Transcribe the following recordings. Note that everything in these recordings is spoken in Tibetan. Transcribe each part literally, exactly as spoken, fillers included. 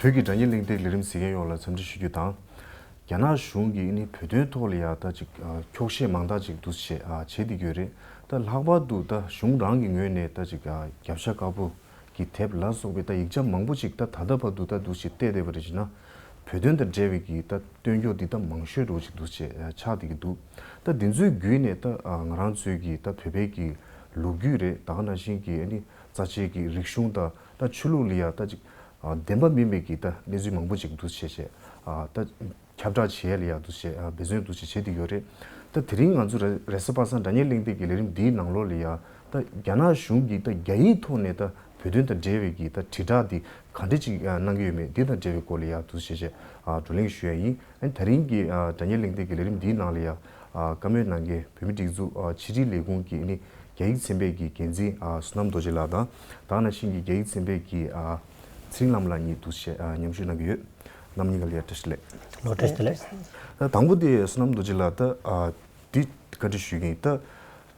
བོད་ཀྱི་དྲ་བརྙན་གླེང་སྟེགས་ལས་རིམ་གཟིགས་མཁན་ཡོངས་ལ་འཚམས་འདྲི་ཞུ་རྒྱུ་དང་། རྒྱ་ནག་གཞུང་གིས་ནི་བོད་དོན་ཐོག་ལ་ཡ་ད་ཅིག་ཨ་འཁྱོག་བཤད་མང་དག་ཅིག་འདུག་སེ་བྱས་ཨ་བྱེད་བསྡད་ཀྱི་ཡོད་རེད། ད་ལྷག་པར་དུ་ད་གཞུང་རང་གི་ངོས་ནས་ད་ཅིག་ཨ་རྒྱབ་ཤ་དཀར་པོ་གི་དེབ་ལ་སོགས་པའི་ད་ཡིག་ཆ་མང་པོ་ཅིག་ད་ད་ལྟ་བར་དུ་ད་འདུག་སེ་བལྟས་བསྡད་པ་རེད་བྱས་ན། བོད་དོན་དང་འབྲེལ་བའི་གི་ད་བཏོན་རྒྱུ་འདི་ད་མང་ཤོས་འདྲ་བོ་ཅིག་འདུག་སེ་ཨ་ཆགས་བསྡད་ཀྱི་འདུག་ད་འདི་ཚོའི་བརྒྱུད་ནས་ད་ཨ་ང་རང་ཚོའི་གི་ད་བོད་པའི་གི་ལོ་རྒྱུས་རེད། ད་ག་ནང་བཞིན་གི་ཨ་ནི་རྩ་ཆེའི་གི་རིག་གཞུང་དང་ད་ཆོས་ལུགས་ལ་ཡ་ད་ཅིག་ཨ་བདེན་པ་མིན་པའི་གི་ད་གནས་ཚུལ་མང་པོ་ཅིག་འདུག་སེ་བྱས་བྱས་ཨ་ད་ཁྱབ་བསྒྲགས་བྱེད་ཡ་ལ་ཡ་འདུག་སེ་ཨ་འབད་བརྩོན་འདུག་སེ་བྱེད་བསྡད་ཡོད་རེད། ད་དེ་རིང་ང་ཚོ་རེ་རེས་གཟའ་པ་སངས་དྲ་བརྙན་གླེང་སྟེགས་ཀྱི་ལས་རིམ་འདིའི་ནང་ལོགས་ལ་ཡ་ད་རྒྱ་ནག་གཞུང་གིས་ད་རྒྱ་ཡིག་ཐོག་ནས་ད་བོད་དོན་དང་འབྲེལ་བའི་གི་ད་དྲིལ་བསྒྲགས་འདི་ག་འདྲ་ཅིག་ཨ་གནང་གི་ཡོད་མེད་འདི་དང་འབྲེལ་བའི་སྐོར་ལ་ཡ་འདུག་སེ་བྱས་བྱས་ཨ་བགྲོ་གླེང་ཞུ་ཡ་ཡིན། ཨ་ནི་དེ་རིང་གི་ཨ་དྲ་བརྙན་གླེང་སྟེགས་ཀྱི་ལས་རིམ་འདིའི་ནང་ལ་ཡ་ཨ་བཀའ་མོལ་གནང་མཁན་བོད་མིའི་སྒྲིག་འཛུགས་ཨ་ཕྱི་དྲིལ་ལས་ཁུངས་ཀྱི་ཨ་ནི་རྒྱ་ཡིག་ཚན་པའི་གི་འགན་འཛིན་ཨ་བསོད་ནམས་རྡོ་རྗེ་ལགས་དང་། ད་ག་ནང་བཞིན་གྱི་རྒྱ་ཡིག་ཚན་པའི་གི་ཨ་ཚེ་རིང་ལྷ་མོ་ལགས་གཉིས་འདུག་སེ་བྱས་ཨ་མཉམ་ཞུགས་གནང་གི་ཡོད། རྣམ་གཉིས་ཀ་ལ་ཡ་བཀྲ་ཤིས་བདེ་ལེགས། ལོ་བཀྲ་ཤིས་བདེ་ལེགས། ད་དང་པོ་དེ་བསོད་ནམས་རྡོ་རྗེ་ལགས། ད་ཨ་འདི་བཀའ་འདྲི་ཞུ་གི་ཡིན། ད་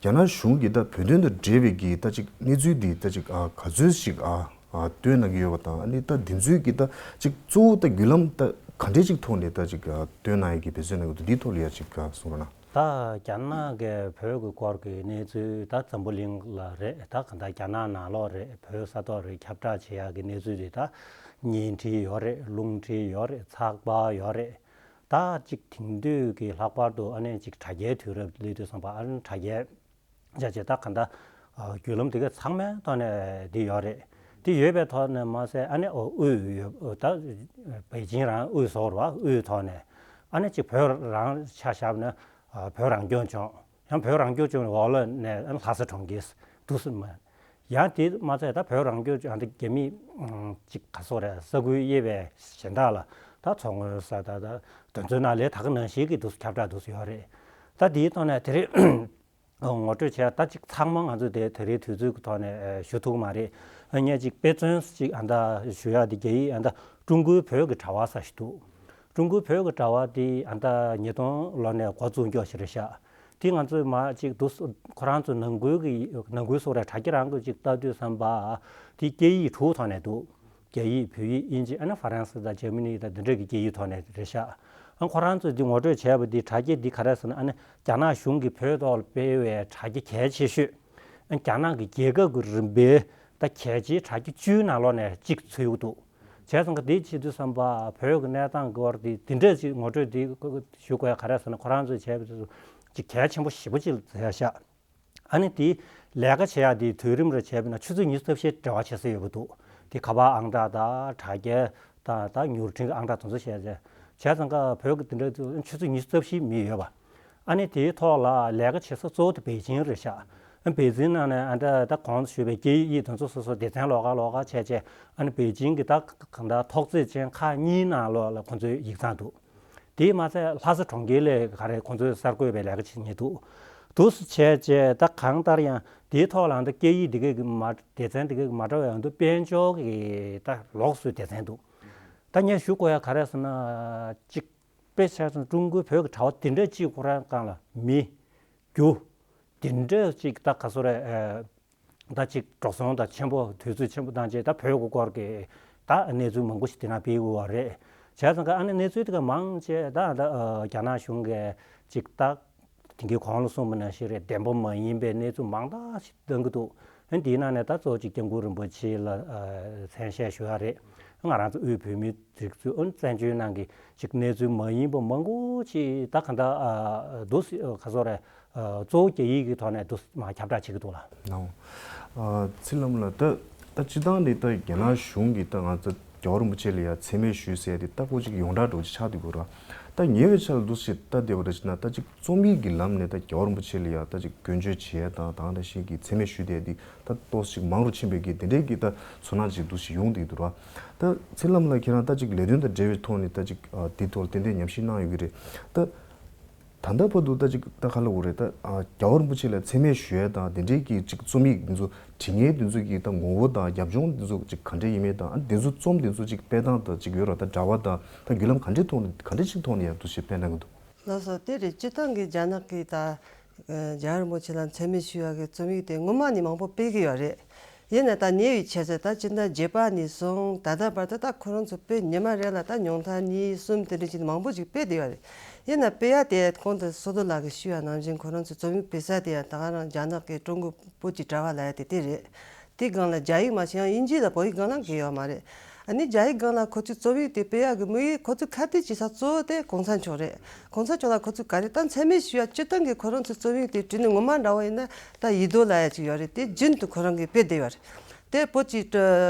རྒྱ་ནག་གཞུང་གིས་ད་བོད་དོན་དང་འབྲེལ་བའི་གི་ད་ཅིག་གནས་ཚུལ་འདི་ད་ཅིག་ཨ་ག་ཚོད་ཅིག་ཨ་ཨ་བཏོན་གནང་གི་ཡོད་པ་དང་། ཨ་ནི་ད་འདི་ཚོའི་གི་ད་ཅིག་གཙོ་བོ་ད་བརྒྱུད་ལམ་ད་ག་འདྲས་ཅིག་ཐོག་ནས་ད་ཅིག་ཨ་བཏོན་གནང་ཡ་གི་འབད་བརྩོན་གནང་གི་འདུག་འདིའི་ཐོག་ལ་ཡ་ཅིག་ཨ་གསུང་རོགས་གནང་། ད་རྒྱ་ནག་གི་བོད་ཀྱི་སྐོར་གྱི་གནས་ཚུལ་ད་འཛམ་བུ་གླིང་ལ་རེད། ད་གང་ལྟར་རྒྱ་ནག་ནང་ལོགས་རེད། བོད་ས་ཐོག་རེད། ཁྱབ་བསྒྲགས་བྱེད་ཡག་གི་གནས་ཚུལ་དེ་ད་བརྙན་འཕྲིན་ཡོད་རེད། རླུང་འཕྲིན་ཡོད་རེད། ཚགས་པར་ཡོད་རེད། ད་ཅིག་དེང་དུས་ཀྱི་ལྷག་པར་དུ་ཨ་ནི་ཅིག་དྲ་རྒྱའི་དུས་རབས་སླེབས་དུས་ཙམ་པ་ཨ་ནི་དྲ་རྒྱའི་བྱས་བྱས་ད་གང་ལྟར་ཨ་བརྒྱུད་ལམ་དེ་གའི་ཚང་མའི་ཐོག་ནས་དེ་ཡོད་རེད། དེ་ཡོད་པའི་ཐོག་ནས་མ་ཟད་ཨ་ནི་ཨོ་དབུས་ཡོད་ད་པེ་ཅིང་རང་དབུས་སུ་རེད་བ། དབུས་ཐོག་ནས་ཨ་ནི་ཅིག་བོད་རང་ཆ་བཞག་ན་ཨ་བོད་རང་སྐྱོང་ལྗོངས། ཡང་བོད་རང་སྐྱོང་ལྗོངས་འོག་ལ་ནས་ཨ་ནི་ལྷ་ས་གྲོང་ཁྱེར་འདུག་སེ་མ། ཡང་དེ་མ་ཚད་ད་བོད་རང་སྐྱོང་ལྗོངས་ཨ་ནི་རྒྱ་མིས་ཨ་ཅིག་ག་སོག་རེད། ས་ཁུལ་དབྱེ་བའི་གཞན་དག་ལ་ད་མཚོ་སྔོན་ས་ད་ད་དོན་ཚོད་ནང་ལས་ད་ག་ནང་བཞིན་གྱི་འདུག་སེ་ཁྱབ་བསྒྲགས་འདུག་སེ་ཡོད་རེད། ད་དེའི་ཐོག་ནས་དེ་རིང་ངོ་སྤྲོད་བྱས། ད་ཅིག་ཚང་མ་ང་ཚོ་དེ་དེ་རིང་དུས་ཚོད་ཀྱི་ཐོག་ནས་ཨ་ཞུ་ཐུབ་ཀྱི་མ་རེད། ཨ་ངས་ཅིག་དཔེ་མཚོན་ཅིག་ཨ་ད་ཞུ་ཡག་དེ་རྒྱ་ཡིག་ཨ་ད་ཀྲུང་གོའི་བོད་ཀྱི་དྲ་བ་ཟེར་ཞིག་འདུག་ཀྲུང་གོའི་བོད་ཀྱི་དྲ་བ་དེ་ཨ་ད་ཉིས་སྟོང་ལོ་ནས་འགོ་བཙུགས་རྒྱུ་ཞིག་རེད་ཤག་དེ་ང་ཚོས་མ་ཅིག་འདུག་སེ་ཁོ་རང་ཚོ་ནང་ཁུལ་གྱི་ནང་ཁུལ་སོགས་རེད། དྲ་རྒྱ་རང་གི་ཅིག་ལྟ་དུས་ཙམ་པ་དེ་སྐད་ཡིག་དྲུག་ཐོག་ནས་འདུག་རྒྱ་ཡིག་བོད་ཡིག་དབྱིན་ཇི་ཨ་ནི་ཧྥ་རན་སི་དང་འཇར་མ་ནི་དང་འདི་འདྲ་གི་སྐད་ཡིག་ཐོག་ནས་རེད་ཤག་ཨ་ཁོ་རང་ཚོས་འདི་ངོ་སྤྲོད་བྱས་པ་འདི་དྲ་རྒྱ་འདི་ག་རེ་ཟེར་ན་ཨ་ནི་རྒྱ་ནག་གཞུང་གིས་བོད་ཐོག་ལ་སྤེལ་བའི་དྲ་རྒྱ་གལ་ཆེ་ཤོས་ཨ་རྒྱ་ནག་གི་རྒྱལ་ཁབ་ཀྱི་རིམ་པའི་ད་གལ་ཆེའི་དྲ་རྒྱ་བཅུའི་ནང་ལོགས་ནས་གཅིག་ཚུད་ཀྱི་འདུག་བྱས་ཙང་ག་འདི་བྱེད་དུས་ཙམ་པ་བོད་ཀྱི་གནས་སྟངས་ཀྱི་སྐོར་འདི་འདི་འདྲ་ཞིག་ངོ་སྤྲོད་འདི་ཞུ་དགོས་ཡ་ག་རེ་ཟེར་ན། ཁོ་རང་ཚོས་བྱས་པ་ཅིག་གལ་ཆེན་པོ་ཞེ་པོ་ཅིག་མཛད་ཤག་ཨ་ནི་དེ་ལས་ཀ་བྱེད་ཡ་དེ་དུས་རིམ་རེ་བྱས་པ་ན་ཆུ་ཚོད་ཉི་ཤུ་རྩ་བཞི་འབྲེལ་བ་བྱེད་ས་ཡོད་པ་འདུག་དེ་ཁ་པར་ཨང་རྟགས་དང་དྲ་རྒྱ་དང་ད་མྱུར་འཕྲིན་ཨང་རྟགས་དེ་ཚོ་བྱས་བྱས་བྱས་ཙང་ཀ་བོད་ཀྱི་དེ་འདྲ་ཆུ་ཚོད་ཉི་ཤུ་རྩ་བཞི་མི་ཡོད་པ། ཨ་ནི་དེའི་ཐོག་ལ་ལས་ཀ་བྱེད་ས་གཙོ་བོ་དེ་པེ་ཅིང་རེད་ཤག་ཨ་པེ་ཅིང་ནང་ནས་ཨ་འདྲ་ད་གོང་དུ་ཞུས་པའི་སྐད་ཡིག་དེ་ཚོ་སོ་སོ་སྡེ་ཚན་ལོགས་ཀ་ལོགས་ཀ་བྱས་བྱས་ཨ་ནི་པེ་ཅིང་གི་ད་གང་ལྟར་ཐོག་བརྩེགས་ཅན་ཁག་གཉིས་ནང་ལོགས་ལ་ཁོང་ཚོའི་ཡིག་ཚང་འདུག་དེས་མ་ཚད་ལྷ་ས་གྲོང་ཁྱེར་ལས་ག་རེ་ཁོང་ཚོས་གསར་འགོད་པའི་ལས་ཀ་བྱེད་མཁན་འདུག་འདུག་སེ་བྱས་བྱས་ད་གང་ལྟར་ཡང་དེའི་ཐོག་ལའང་ད་སྐད་ཡིག་འདི་གའི་གི་མ་སྡེ་ཚན་འདི་གའི་གི་མ་འདྲ་བའི་ཡང་དུ་དཔལ་འབྱོར་གི་ད་ལོགས་སུ་སྡེ་ཚན་འདུག་ད་ངས་ཞུ་དགོས་ཡ་ག་རེ་ཟེར་ན་གཅིག་དཔེ་ཆ་ཚང་ཀྲུང་གོའི་བོད་ཀྱི་དྲ་བ་དེ་འདྲ་གཅིག་ཁོ་རང་སྒང་ལ་མི་རྒྱུ་དེ་འདྲ་གཅིག་ད་ག་སོ་རེད། ད་ཅིག་འགྲོ་སོང་དང་ཆེན་པོ་དུས་ཚོད་ཆེན་པོ་བཏང་རྗེས་ད་བོད་ཀྱི་སྐོར་གྱི་ད་གནས་ཚུལ་མང་པོ་ཞིག་དེ་ན་སྤེལ་དགོས་པ་རེད། བྱས་ཙང་ཀ་ཨ་ནི་གནས་ཚུལ་དེ་ག་མང་ཆེ་ད་ད་རྒྱ་ནག་གཞུང་གིས་ཅིག་ད་དེང་གི་གོང་ལ་གསུངས་པ་ནང་བཞིན་རེད། བདེན་པ་མ་ཡིན་པའི་གནས་ཚུལ་མང་དག་ཞིག་བཏང་གི་འདུག་ཨ་ནི་དེའི་ནང་ནས་ད་གཙོ་བོ་ཅིག་སྐྱབས་མགོན་རིན་པོ་ཆེ་ལ་མཚན་ཤས་ཞུ་ཡ་རེད། ང་རང་ཚོ་དབུས་བོད་མིའི་སྒྲིག་འཛུགས་ཨ་ནི་བཙན་བྱོལ་ནང་གི་ཅིག་གནས་ཚུལ་མ་ཡིན་པ་མང་པོ་ཅིག་ད་ག་འདྲ་འདུག་ག་སོ་རེད། གཙོ་བོ་རྒྱ་ཡིག་གི་ཐོག་ནས་འདུག་མ་ཁྱབ་བསྒྲགས་བྱེད་ཀྱི་འདུག་ལ། ནའོ། ཨ་ཚེ་བླ་མ་ལགས། ད་ད་སྤྱིར་བཏང་ནས་ད་རྒྱ་ནག་གཞུང་གིས་ད་ང་ཚོ་རྒྱལ་བ་རིན་པོ་ཆེ་ལ་ཡ་མཚན་སྨད་ཞུས་ཟེར་ཏེ་ད་ཁོ་ཅིག་ཡོངས་གྲགས་འདྲ་བོ་ཅིག་ཆགས་བསྡད་ཡོད་ར། ད་ཉེ་བའི་ཆར་ལ་འདུག་སེ་ད་བསྡད་པ་འདྲ་ཞིག་ན་ད་ཅིག་རྩོམ་ཡིག་གི་ལམ་ནས་ད་རྒྱལ་བ་རིན་པོ་ཆེ་ལ་ཡ་ད་ཅིག་སྐྱོན་བརྗོད་བྱེད་ཡ་དང་ད་ག་ནང་བཞིན་གྱི་མཚན་སྨད་ཞུས་བསྡད་དེ་ད་ཏོག་ཙམ་ཅིག་མང་རུ་ཕྱིན་པའི་གི་དེ་འདྲའི་གི་ད་ཚོར་སྣང་ཅིག་འདུག་སེ་ཡོང་བསྡད་ཀྱི་འདུག་ར། ད་ཚེ་བླ་མ་ལགས་ཁྱེད་རང་ད་ཅིག་ལས་དོན་དང་འབྲེལ་བའི་ཐོག་ནས་ད་ཅིག་ཨ་དེའི་ཐོག་ལ་ཏན་ཏན་ཉམས་ཞིབ་གནང་ཡོད་ཀྱི་རེད། ད་ད་ལྟ་བར་དུ་ད་ཅིག་ད་ག་ལབ་དགོས་རེད། ད་ཨ་རྒྱལ་བ་རིན་པོ་ཆེ་ལ་མཚན་སྨད་ཞུ་ཡ་དང་དེ་འདྲའི་གི་ཅིག་རྩོམ་ཡིག་འདི་ཚོ་བྲིས་མཁན་འདི་ཚོ་གི་ད་ངོ་བོ་དང་རྒྱབ་ལྗོངས་འདི་ཚོ་ཅིག་ག་འདྲ་ཡིན་མིན་དང་། ཨ་འདི་ཚོ་རྩོམ་འདི་ཚོ་ཅིག་སྤེལ་སྟངས་དང་ཅིག་ཡོད་ར། ད་དྲ་བ་དང་ད་བརྒྱུད་ལམ་ག་འདྲའི་ཐོག་ནས་ག་འདྲ་ཅིག་ཐོག་ནས་ཡ་འདུག་སེ་སྤེལ་གནང་གི་འདུག་ལགས་སོ། དེ་རེད། སྤྱིར་བཏང་གི་རྒྱ་ནག་གིས་ད་ཨ་རྒྱལ་བ་རིན་པོ་ཆེ་ལ་མཚན་སྨད་ཞུ་ཡ་གི་རྩོམ་ཡིག་དེ་སྔོན་མ་ནས་མང་པོ་སྤེལ་གི་ཡོད་རེད། ཡིན་ན་ད་ཉེ་བའི་ཆར་ཟེར་ད་སྤྱི་ཟླ་བརྒྱད་པ་ནས་བཟུང་ད་ལྟ་བར་དུ་ད་ཁོ་རང་ཚོ་དཔེ་ཉི་མ་རེ་ལ་ད་ཉུང་མཐའ་གཉིས་གསུམ་དེ་འདྲ་ཞིག་མང་པོ་ཞིག་སྤེལ་བསྡད་ཡོད་རེད། ཡིན་ན་སྤེལ་ཡ་དེ་གོང་དུ་བསོད་རྡོར་ལགས་ཀྱིས་ཞུས་པ་ནང་བཞིན་ཁོ་རང་ཚོའི་རྩོམ་ཡིག་སྤེལ་ས་དེ་ཡང་ད་ག་རང་རྒྱ་ནག་གི་ཀྲུང་གོ་བོད་ཀྱི་དྲ་བ་ལབ་ཡ་དེ་དེ་རེད། དེའི་སྒང་ལ་རྒྱ་ཡིག་མ་ཤེས་ཡང་དབྱིན་ཇི་དང་བོད་ཡིག་སྒང་ལ་འགལ་ཡོད་མ་རེད། ཨ་ནི་རྒྱ་ཡིག་སྒང་ལ་ཁོ་ཚོའི་རྩོམ་ཡིག་དེ་སྤེལ་ཡག་གི་དམིགས་ཡུལ་ཁོ་ཚོས་ཁ་གཏད་བྱེད་ས་གཙོ་བོ་དེ་གོང་ས་མཆོག་རེད། གོང་ས་མཆོག་ལ་ཁོ་ཚོས་ག་རེ་ད་མཚན་སྨད་ཞུ་ཡ་སྤྱིར་བཏང་གི་ཁོ་རང་ཚོའི་རྩོམ་ཡིག་དེ་བྲིས་ནས་ངོ་མ་འདྲ་བོ་ཡིན་ན་ད་ཡིད་རྟོན་ལབ་ཡ་ཅིག་ཡོད་རེད། དེ་རྒྱུན་དུ་ཁོ་རང་གིས་སྤེལ་བསྡད་ཡོད་རེད། དེ་བོད་ཀྱི་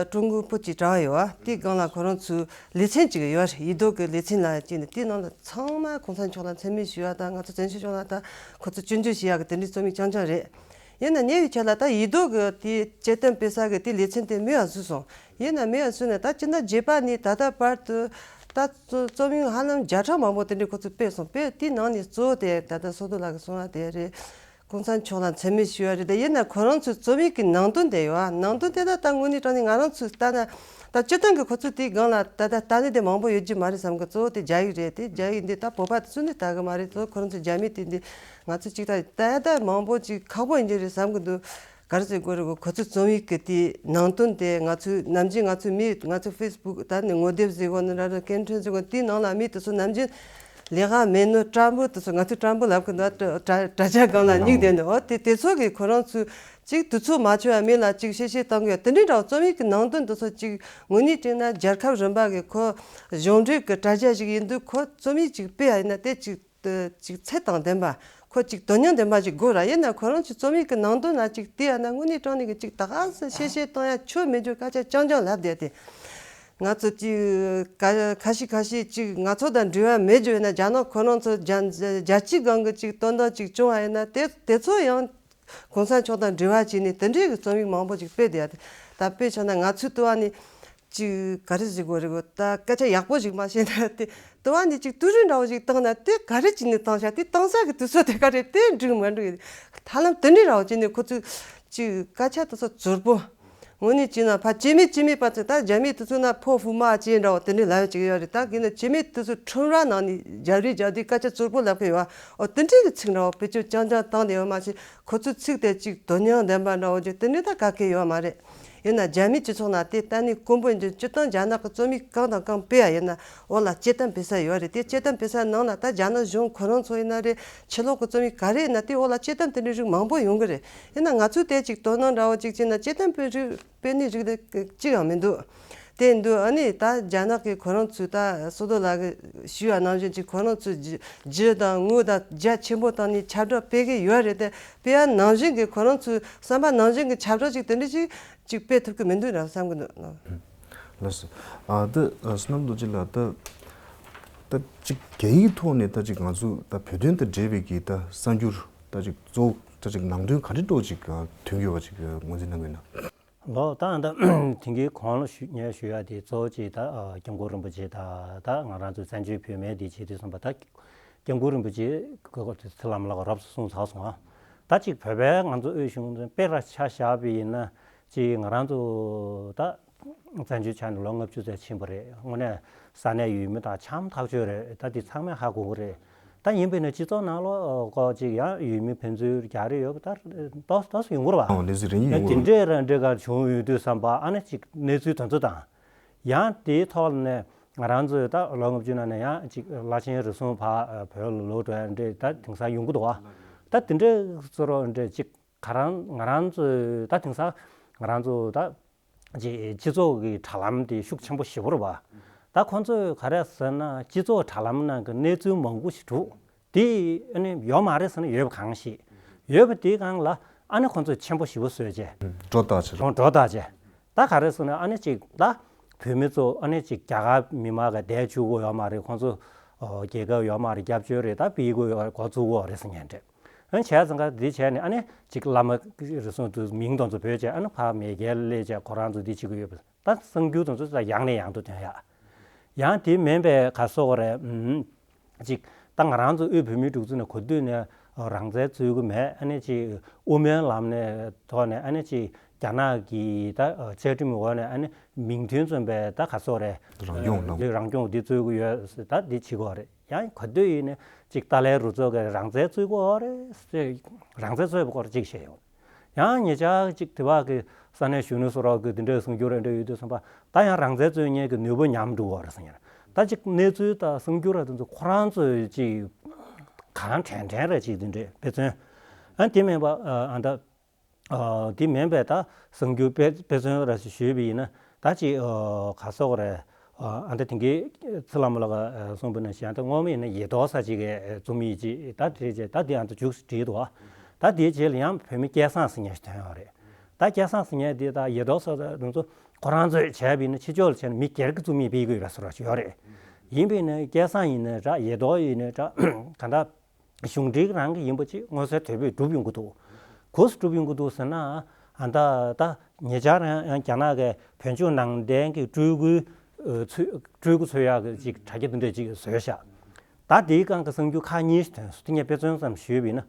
ཀྲུང་གོའི་བོད་ཀྱི་དྲ་བ་ཡོད་བ་དེའི་སྒང་ལ་ཁོ་རང་ཚོའི་ལེ་ཚན་ཅིག་ཡོད་རེད། ཡིད་རྟོན་གྱི་ལེ་ཚན་ལབ་ཡ་ཅིག་ནི་དེའི་ནང་ལ་ཚང་མ་གོང་ས་མཆོག་ལ་མཚན་སྨད་ཞུ་ཡ་དང་ང་ཚོ་བཙན་བྱོལ་ཕྱོགས་ལ་ད་ཁོ་ཚོ་སྐྱོན་བརྗོད་བྱེད་ཡག་གི་དེ་འདྲའི་རྩོམ་ཡིག་རྐྱང་རྐྱང་རེད། ཡིན་ན་ཉེ་བའི་ཆར་ལ་ད་ཡིད་རྟོན་གྱི་དེ་དཔྱད་གཏམ་སྤེལ་ས་གི་དེ་ལེ་ཚན་དེ་མེད་པ་བཟོས་སོང་། ཡིན་ན་མེད་པ་བཟོས་ནས་ད་སྤྱི་ཟླ་བརྒྱད་པ་ནས་ད་ལྟ་བར་དུ་ད་རྩོ་རྩོམ་ཡིག་ཧ་ལམ་བརྒྱ་ཕྲག་མང་པོ་དེ་འདྲའི་ཁོ་ཚོས་སྤེལ་སོང་། སྤེལ་དེའི་ནང་ནས་གཙོ་བོ་དེ་ད་ལྟ་བསོད་རྡོར་ལགས་ཀྱིས་གསུངས་པ་དེ་རེད། གོང་ས་མཆོག་ལ་མཚན་སྨད་ཞུ་ཡ་རེད། དེ་ཡིན་ན་ཁོ་རང་ཚོའི་རྩོམ་ཡིག་གི་ནང་དོན་དེ་ཡོད་ཨ། ནང་དོན་དེ་ད་ད་དངོས་གནས་དྲང་གནས་ང་རང་ཚོས་ལྟ་ན་ད་སྤྱིར་བཏང་གི་ཁོ་ཚོས་དེའི་སྒང་ལ་ད་ད་ལྟ་ནི་དེ་མང་པོ་ཡོད་རྒྱུ་མ་རེད་བསམ་གི། གཙོ་བོ་དེ་རྒྱ་ཡིག་རེད། དེ་རྒྱ་ཡིག་འདི་ད་བོད་པ་དེ་ཚོ་ནི་ལྟ་གི་མ་རེད། གཙོ་བོ་ཁོ་རང་ཚོ་རྒྱ་མི་དེ་འདི་ང་ཚོ་གཅིག་ད་ལྟ་ད་མང་པོ་ཅིག་ཁག་པོ་ཡིན་རྒྱུ་རེད་བསམ་གི་འདུག་ག་རེ་ཟེར་དགོས་རེད་གོ། ཁོ་ཚོའི་རྩོམ་ཡིག་གི་དེའི་ནང་དོན་དེ་ང་ཚོའི་ནམ་རྒྱུན་ང་ཚོའི་མི་ང་ཚོའི་ཕེ་སི་བུག་ད་ནི་ངོ་དེབ་ཟེར་གོ་ནི་ར་ར་སྐད་འཕྲིན་ཟེར་གོ་དེའི་ནང་ལ་མི་དེ་ཚོ་ནམ་རྒྱུན་ལས་ཀ་མེད་ནོ་དྲང་པོ་དེ་ཚོ་ང་ཚོས་དྲང་པོ་ལབ་གི་འདུག་དྲ་དྲ་རྒྱ་སྒང་ལ་སྙིང་ལྡན་འདུག་འོ་དེ་དེ་ཚོ་གིས་ཁོ་རང་ཚོས་ཅིག་དུས་ཚོད་མ་འཁྱོལ་བ་མི་ལ་ཅིག་བཤད་བཤད་བཏང་གི་ཡོད། དེ་འདྲའི་འདྲ་བོ་རྩོམ་ཡིག་གི་ནང་དོན་དེ་ཚོ་ཅིག་དངོས་གནས་བྱས་ན་རྒྱལ་ཁབ་རིམ་པ་གི་ཁོ་གཞུང་འབྲེལ་གི་དྲ་རྒྱ་ཞིག་ཡིན་དུས་ཁོ་རྩོམ་ཡིག་ཅིག་སྤེལ་ཡ་ཡིན་ན་དེ་ཅིག་ཅིག་ཚད་དང་ལྡན་པ་ཁོ་ཅིག་དོན་སྙིང་ལྡན་པ་ཞིག་དགོས་ར། ཡིན་ན་ཁོ་རང་ཚོའི་རྩོམ་ཡིག་གི་ནང་དོན་ལ་ཅིག་བལྟས་ཡ་ན་དངོས་གནས་དྲང་གནས་གི་ཅིག་ད་ག་སེ་བཤད་བཤད་བཏང་ཡ་ཆོ་མེད་རྒྱུ་སྐད་ཆ་རྐྱང་རྐྱང་ལབ་བསྡད་དེ། ང་ཚོ་ཅིག་ཁ་ཁ་ཤས་ཁ་ཤས་ཅིག་ང་ཚོ་དང་འབྲེལ་བ་མེད་རྒྱུ་ཡིན་ན་རྒྱ་ནག་ཁོ་རང་ཚོ་རྒྱ་རྒྱལ་སྤྱིའི་སྒང་གི་ཅིག་དོན་དག་ཅིག་བྱུང་བ་ཡིན་ན་དེ་དེ་ཚོ་ཡང་གོང་ས་མཆོག་དང་འབྲེལ་བ་བྱས་ནས་དེ་འདྲའི་གི་རྩོམ་ཡིག་མང་པོ་ཅིག་སྤེལ་བསྡད་ཡ་དེ་ད་དཔེ་བྱས་ན་ང་ཚོའི་ལྟ་བ་ནི། ཅིག་ག་རེ་ཟེར་དགོས་རེད་གོ། ད་སྐད་ཆ་ཡག་པོ་ཞིག་མ་བཤད་ན་དེ་ལྟ་བ་འདི་ཅིག་ཏུ་རུ་འདྲ་བོ་ཞིག་བཏང་ན་དེ་ག་རེ་བྱས་ནས་བཏང་ཤག་དེ་བཏང་ས་གི་དུས་ཚོད་དེ་ག་རེ་དེ་འགྲིག་མ་འགྲིག་ཧ་ལམ་དེ་འདྲའི་འདྲ་བོ་བྱས་ནས་ཁོ་ཚོས་ཅིག་སྐད་ཆ་དེ་ཚོ་རྫུན་པོ། དངོས་གནས་བྱས་ན་ཕ་སྐྱེ་མེད་སྐྱེ་མེད་པ་ཚོས་ད་རྒྱ་མིའི་དུས་ཚོད་ན་ཕོ་ཧྥུ་མ་ཅེས་འདྲ་བོ་དེ་འདྲའི་ལབ་ཡ་ཅིག་ཡོད་རེད། ད་གིན་ན་སྐྱེ་མེད་དུས་ཚོད་ཁྲོམ་ར་ནང་ནས་རྒྱབ་རི་རྒྱབ་དུས་སྐད་ཆ་རྫུན་པོ་ལབ་གི་ཡོད་ཨ། འོ་དེ་འདྲའི་གི་ཚིག་འདྲ་བོ་བེད་སྤྱོད་རྐྱང་རྐྱང་བཏང་ནས་ཡོད་མ་ཤེས། ཁོ་ཚོའི་ཚིག་དེ་ཅིག་དོན་སྙིང་ལྡན་པ་འདྲ་བོ་ཅིག་དེ་འདྲའི་ད་ག་གེ་ཡོད་མ་རེད། ཡིན་ན་རྒྱ་མིའི་སྤྱི་ཚོགས་ནང་དེ་ལྟ་ནས་དཀོན་པོ་ཡིན་རྒྱུ་སྤྱིར་བཏང་རྒྱ་ནག་གི་རྩོམ་ཡིག་གང་དང་གང་སྤེལ་ཡ་ཡིན་ན་འོག་ལ་དཔྱད་གཏམ་སྤེལ་ས་ཡོད་རེད། དེ་དཔྱད་གཏམ་སྤེལ་ས་ནང་ལ་ད་རྒྱ་ནག་གཞུང་ཁོ་རང་ཚོ་ཡིན་ན་རེད། ཕྱི་ལོགས་ཀྱི་རྩོམ་ཡིག་ག་རེ་ཡིན་ན་དེ་འོག་ལ་དཔྱད་གཏམ་དེ་འདྲའི་རིགས་མང་པོ་ཡོང་གི་རེད། ཡིན་ན་ང་ཚོས་དེ་ཅིག་དོ་སྣང་འདྲ་བོ་ཅིག་བྱས་ན་དཔྱད་གཏམ་སྤེལ་རིགས་སྤེལ་ནི་རིགས་དེ་གཅིག་ཡང་མི་འདུག་དེ་འདུག་ཨ་ནི་ད་རྒྱ་ནག་གི་ཁོ་རང་ཚོས་ད་བསོད་རྡོར་ལགས་ཀྱིས་ཞུས་པ་ནང་བཞིན་ཅིག་ཁོ་རང་ཚོས་རྒྱུ་རྒྱུ་དང་དངུལ་དང་རྒྱ་ཆེན་པོ་བཏང་ནས་ཁྱབ་བསྒྲགས་སྤེལ་གི་ཡོད་རེད་དེ། དཔེ་ཡ་ནང་བཞིན་གྱི་ཁོ་རང་ཚོའི་བསམ་པ་ནང་བཞིན་གྱི་ཁྱབ་བསྒྲགས་ཅིག་དེ་འདྲ་ཅིག་ཅིག་སྤེལ་ཐུབ་ཀྱི་མི་འདུག་ར་བསམ་གྱི་འདུག་ལགས་སོ། ཨ་ད་བསོད་ནམས་རྡོ་རྗེ་ལགས་ད་ད་ཅིག་རྒྱ་ཡིག་ཐོག་ནས་ད་ཅིག་ང་ཚོ་ད་བོད་དོན་དང་འབྲེལ་བའི་གི་ད་གསར་འགྱུར་ད་ཅིག་གཙོ་བོ་ད་ཅིག་ནང་དོན་ག་རེ་འདྲ་ཅིག་ཐོན་ཡོད་པ་ཅིག་ངོས་འཛིན་གནང་གི་ཡོད་ན། ལོ་ད་ད་དེང་གི་གོང་ལ་ཞུ་ངས་ཞུ་ཡ་དེ་གཙོ་བོ་ཅིག་ད་སྐྱབས་མགོན་རིན་པོ་ཆེ་ད་ད་ང་རང་ཚོ་བཙན་བྱོལ་བོད་མིའི་དེ་བྱེད་དུས་ཙམ་པ་ད། སྐྱབས་མགོན་རིན་པོ་ཆེ་གི་སྐོར་དེ་ཚེ་ལམ་ལགས་རོབ་ཙམ་གསུངས་ཚར་སོང་ཨ། ད་ཅིག་བོད་པའི་ང་ཚོ་དབུས་གཞུང་དཔེ་ར་ཆ་བཞག་པ་ཡིན་ན་ཅིག་ང་རང་ཚོ་ད་བཙན་བྱོལ་ཆགས་ནས་ལོ་ལྔ་བཅུ་ཙམ་ཕྱིན་པ་རེད། དངོས་གནས་ས་གནས་ཡུལ་མི་དང་འཆམ་ཐག་ཆོད་རེད། ད་འདི་ཚང་མས་ཧ་གོ་གི་རེད། ད་ཡིན་པས་ན་སྤྱི་ཚོགས་ནང་ལོགས་ཀོ་ཅིག་ཡང་ཡུལ་མི་ཕན་ཚུན་རྒྱག་རེས་ཡོད་པ་ད་ཏོག་ཙམ་ཡོང་གི་རེད་བ། ཨོ་ལེ་ཟི་རེ་ཡིན་ཡོང་གི་རེད། དེ་འདྲས་ར་འདྲས་ག་བྱུང་ཡོད་དུས་ཙམ་པ་ཨ་ནི་ཅིག་གནས་ཚུལ་དོན་ཚོ་དང་། ཡང་དེའི་ཐོག་ནས་ང་རང་ཚོའི་ད་ལོ་ལྔ་བཅུ་ནང་ནས་ཡང་ཅིག་བླ་ཆེན་རེ་ཟུང་ཕར་བོད་ལ་ལོག་འགྲོ་ཡ་འདྲས་ད་དེང་སང་ཡོང་གི་འདུག་བ། ད་དེ་འདྲས་བཟོ་འདྲ་ཅིག་ག་རང་ང་རང་ཚོའི་ད་དེང་སང་ང་རང་ཚོ་ད་ཅིག་སྤྱི་ཚོགས་ཀྱི་དྲ་ལམ་དེ་ཤུགས་ཆེན་པོ་ཞེ་པོ་རེད་བ། ད་ཁོང་ཚོས་ག་རེ་ཟེར་ན་སྤྱི་ཚོགས་དྲ་ལམ་ནང་གི་གནས་ཚུལ་མང་པོ་ཞིག་འདུག་དེ་ཨ་ནི་ཡོད་མ་རེད་ཟེར་ན་ཡོད་པ་གང་ཞིག་ཡོད་པ་དེའི་སྒང་ལ་ཨ་ནི་ཁོང་ཚོས་ཆེན་པོ་ཞེ་པོ་བཟོས་བྱས། སྒྲོ་བཏགས་བྱས། ཁོང་སྒྲོ་བཏགས་བྱས། ད་ག་རེ་ཟེར་ན་ཨ་ནི་ཅིག་ད་བོད་མི་ཚོ་ཨ་ནི་ཅིག་རྒྱ་གར་མི་མང་ག་བསྡད་བཅུག་གི་ཡོད་མ་རེད། ཁོང་ཚོ་རྒྱལ་ཁབ་ཡོད་མ་རེད། སྐྱབས་བཅོལ་རེད། ད་ཕུད་གི་ཡོད་འགོ་བཙུགས་གི་ཡོད་རེད་ཟེར་མཁན་རེད། ཨ་ནི་བྱས་ཙང་ག་འདི་བྱས་ནས་ཨ་ནི་ཅིག་བླ་མ་རེ་ཟུང་དུ་མིང་དེ་ཚོ་བོས་བྱས་ཨ་ནི་ཕར་མེས་རྒྱལ་སླེབས་བྱས་ཁོ་རང་ཚོ་འདི་བྱེད་ཀྱི་ཡོད་པ། ད་གསར་འགྱུར་དེ་ཚོ་ད་ཡང་ནས་ཡང་དུ་ཐོན་ཡ། ཡང་དེ་མིན་པའི་ག་སོགས་རེད། ཨུམ། ཅིག་ད་ང་རང་ཚོ་དབུས་བོད་མིའི་སྒྲིག་འཛུགས་ནས་གོ་དུས་ནས་རང་བཙན་རྩོད་ཀྱི་མེད། ཨ་ནི་ཅིག་དབུ་མའི་ལམ་ནས་ཐོག་ནས་ཨ་ནི་ཅིག་རྒྱ་ནག་གི་ད་བཅའ་ཁྲིམས་འོག་ནས་ཨ་ནི་མིང་དོན་མཚུངས་པའི་ད་ག་སོགས་རེད། རང་སྐྱོང་ལམ། རང་སྐྱོང་འདི་རྩོད་ཀྱི་ཡོད། ད་འདི་བྱེད་དགོས་རེད། ཡང་ག་དུས་ཡིན་ནས་ཅིག་ཏཱ་ལའི་རུ་ཚོགས་ཀྱིས་རང་བཙན་རྩོད་དགོས་རེད། རང་བཙན་རྩོད་པའི་སྐོར་ཅིག་བཤད་ཡོད། ཡང་ཉེ་ཆར་ཅིག་དེ་བ་གི་ས་གནས་གཞོན་ནུ་སོ་རོག་གི་དེ་འདྲའི་གསར་འགྱུར་རེ་འདྲ་ཡོད་དུས་ཙམ་པ་ད་ཡང་རང་བཙན་རྩོད་མཁན་གྱི་ནུས་པ་ཉམས་འགྲོ་བ་རེད་ཟེར་མཁན་རེད། ད་ཅིག་གནས་ཚུལ་དང་གསར་འགྱུར་ར་དེ་ཚོ་ཁོ་རང་ཚོས་ཅིག་གང་དྲན་དྲན་རེ་ཅིག་དེ་འདྲས་དཔེ་མཚོན། ཨ་དེ་མིན་པ་ཨ་ད་ཨ་དེ་མིན་པའི་ད་གསར་འགྱུར་དཔེ་དཔེ་མཚོན་ར་ཞིག་ཞུས་པ་ཡིན་ན་ད་ཅིག་ཨ་ག་སོག་རེད། ཨ་ད་དེང་གི་ཚེ་ལྷ་མོ་ལགས་གསུངས་པ་ནང་བཞིན་ད་སྔོན་མ་ཡིན་ན་ཡེ་ཏོག་ས་ཅིག་གི་རྩོམ་ཡིག་ཅིག་ད་དེ་རྗེས་ད་དེ་ཨ་ད་མཇུག་བསྒྲིལ་འདུག་ད་དེའི་རྗེས་ལ་ཡང་བོད་མི་སྐལ་བཟང་ཟེར་མཁན་ཞིག་ཐོན་ཡོད་རེད། ད་སྐལ་བཟང་ཟེར་མཁན་དེ་ད་ཡེ་ཏོག་ས་དེ་ཚོ་ཁོ་རང་ཚོས་བྱས་པ་ཡིན་ན་ཕྱི་ཕྱོགས་ལ་བྱས་ན་མི་སྒེར་གྱི་རྩོམ་ཡིག་སྤེལ་གྱི་ཡོད་པ་བཟོ་འདྲ་ཞིག་ཡོད་རེད། ཡིན་པས་ན་སྐལ་བཟང་ཡིན་ན་འདྲ་ཡེ་ཏོག་ཡིན་ན་འདྲ་གང་ལྟར་གཞུང་འབྲེལ་རང་གི་ཡིན་པ་ཅིག་མངོན་གསལ་དོད་པོས་སྒྲུབ་ཡོང་གི་འདུག་ག་སེ་སྒྲུབ་ཡོང་གི་འདུག་ཟེར་ན་ཨ་ད་ད་ཉེ་ཆར་ཡང་ཡང་རྒྱ་ནག་གིས་བོད་ལྗོངས་ནང་བསྟན་གྱི་སྤྲུལ་སྐུའི་ཨ་ཚུ་སྤྲུལ་སྐུ་འཚོལ་ཡག་གི་ཅིག་དྲ་རྒྱ་དེ་འདྲ་ཅིག་བཟོས་ཤག་ད་དེའི་སྒང་གི་གསར་འགྱུར་ཁག་གཉིས་ཤིག་ཐོན་སོང་། དེ་ངས་དཔེ་མཚོན་ཙམ་ཞུས་པ་ཡིན་ན།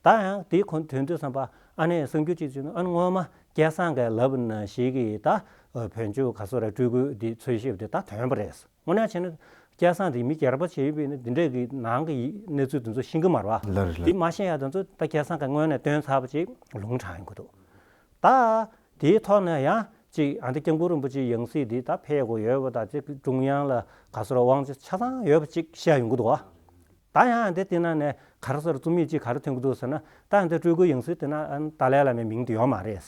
ད་ཡང་དེའི་གོང་དོན་དུ་བསམ་པ་ཨ་ནེ་གསར་འགྱུར་གཅིག་བྱུང་ན་ཨ་ནི་སྔོན་མ་སྐལ་བཟང་གིས་ལབ་ན་ཞིག་གིས་ད་བོད་ལྗོངས་ག་སོ་ར་སྤྲུལ་སྐུ་འདི་འཚོལ་ཤེས་པ་དེ་ད་ཐོན་པ་རེད། དངོས་གནས་བྱས་ན་སྐལ་བཟང་དེ་མི་སྒེར་པ་བྱས་ཡོད་པས་ན་འདི་འདྲས་ཀྱི་ནང་གི་གནས་ཚུལ་དེ་ཚོ་ཤེས་ཀྱི་མ་རེད་བ། ལགས་རེད་ལགས། དེ་མ་ཤེས་ཡ་དེ་ཚོ་ད་སྐལ་བཟང་གིས་སྔོན་ནས་སྟོན་ཚར་བ་ཅིག་ལུང་དྲངས་ཡོང་གི་འདུག་ད་དེའི་ཐོག་ནས་ཡང་ཅིག་ཨ་འདི་སྐྱབས་མགོན་རིན་པོ་ཆེའི་ཡང་སྲིད་འདི་ད་ཕེབས་དགོས་ཡོད་པ་དང་ཅིག་ཀྲུང་དབྱང་ལ་ག་སོ་ར་དབང་ཆ་ཆ་ཚང་ཡོད་པ་ཅིག་བཤད་ཡོང་གི་འདུག་བ། ད་ཡང་འདི་དེ་ནང་ནས་ག་རེ་ཟེར་རྩོམ་ཡིག་ཅིག་ག་རེ་ཐོན་གྱི་འདུག་ཟེར་ན་ད་འདི་སྤྲུལ་སྐུ་ཡང་སྲིད་དེ་ན་ཨ་ཏཱ་ལའི་བླ་མའི་མིང་དེ་ཡོད་མ་རེད།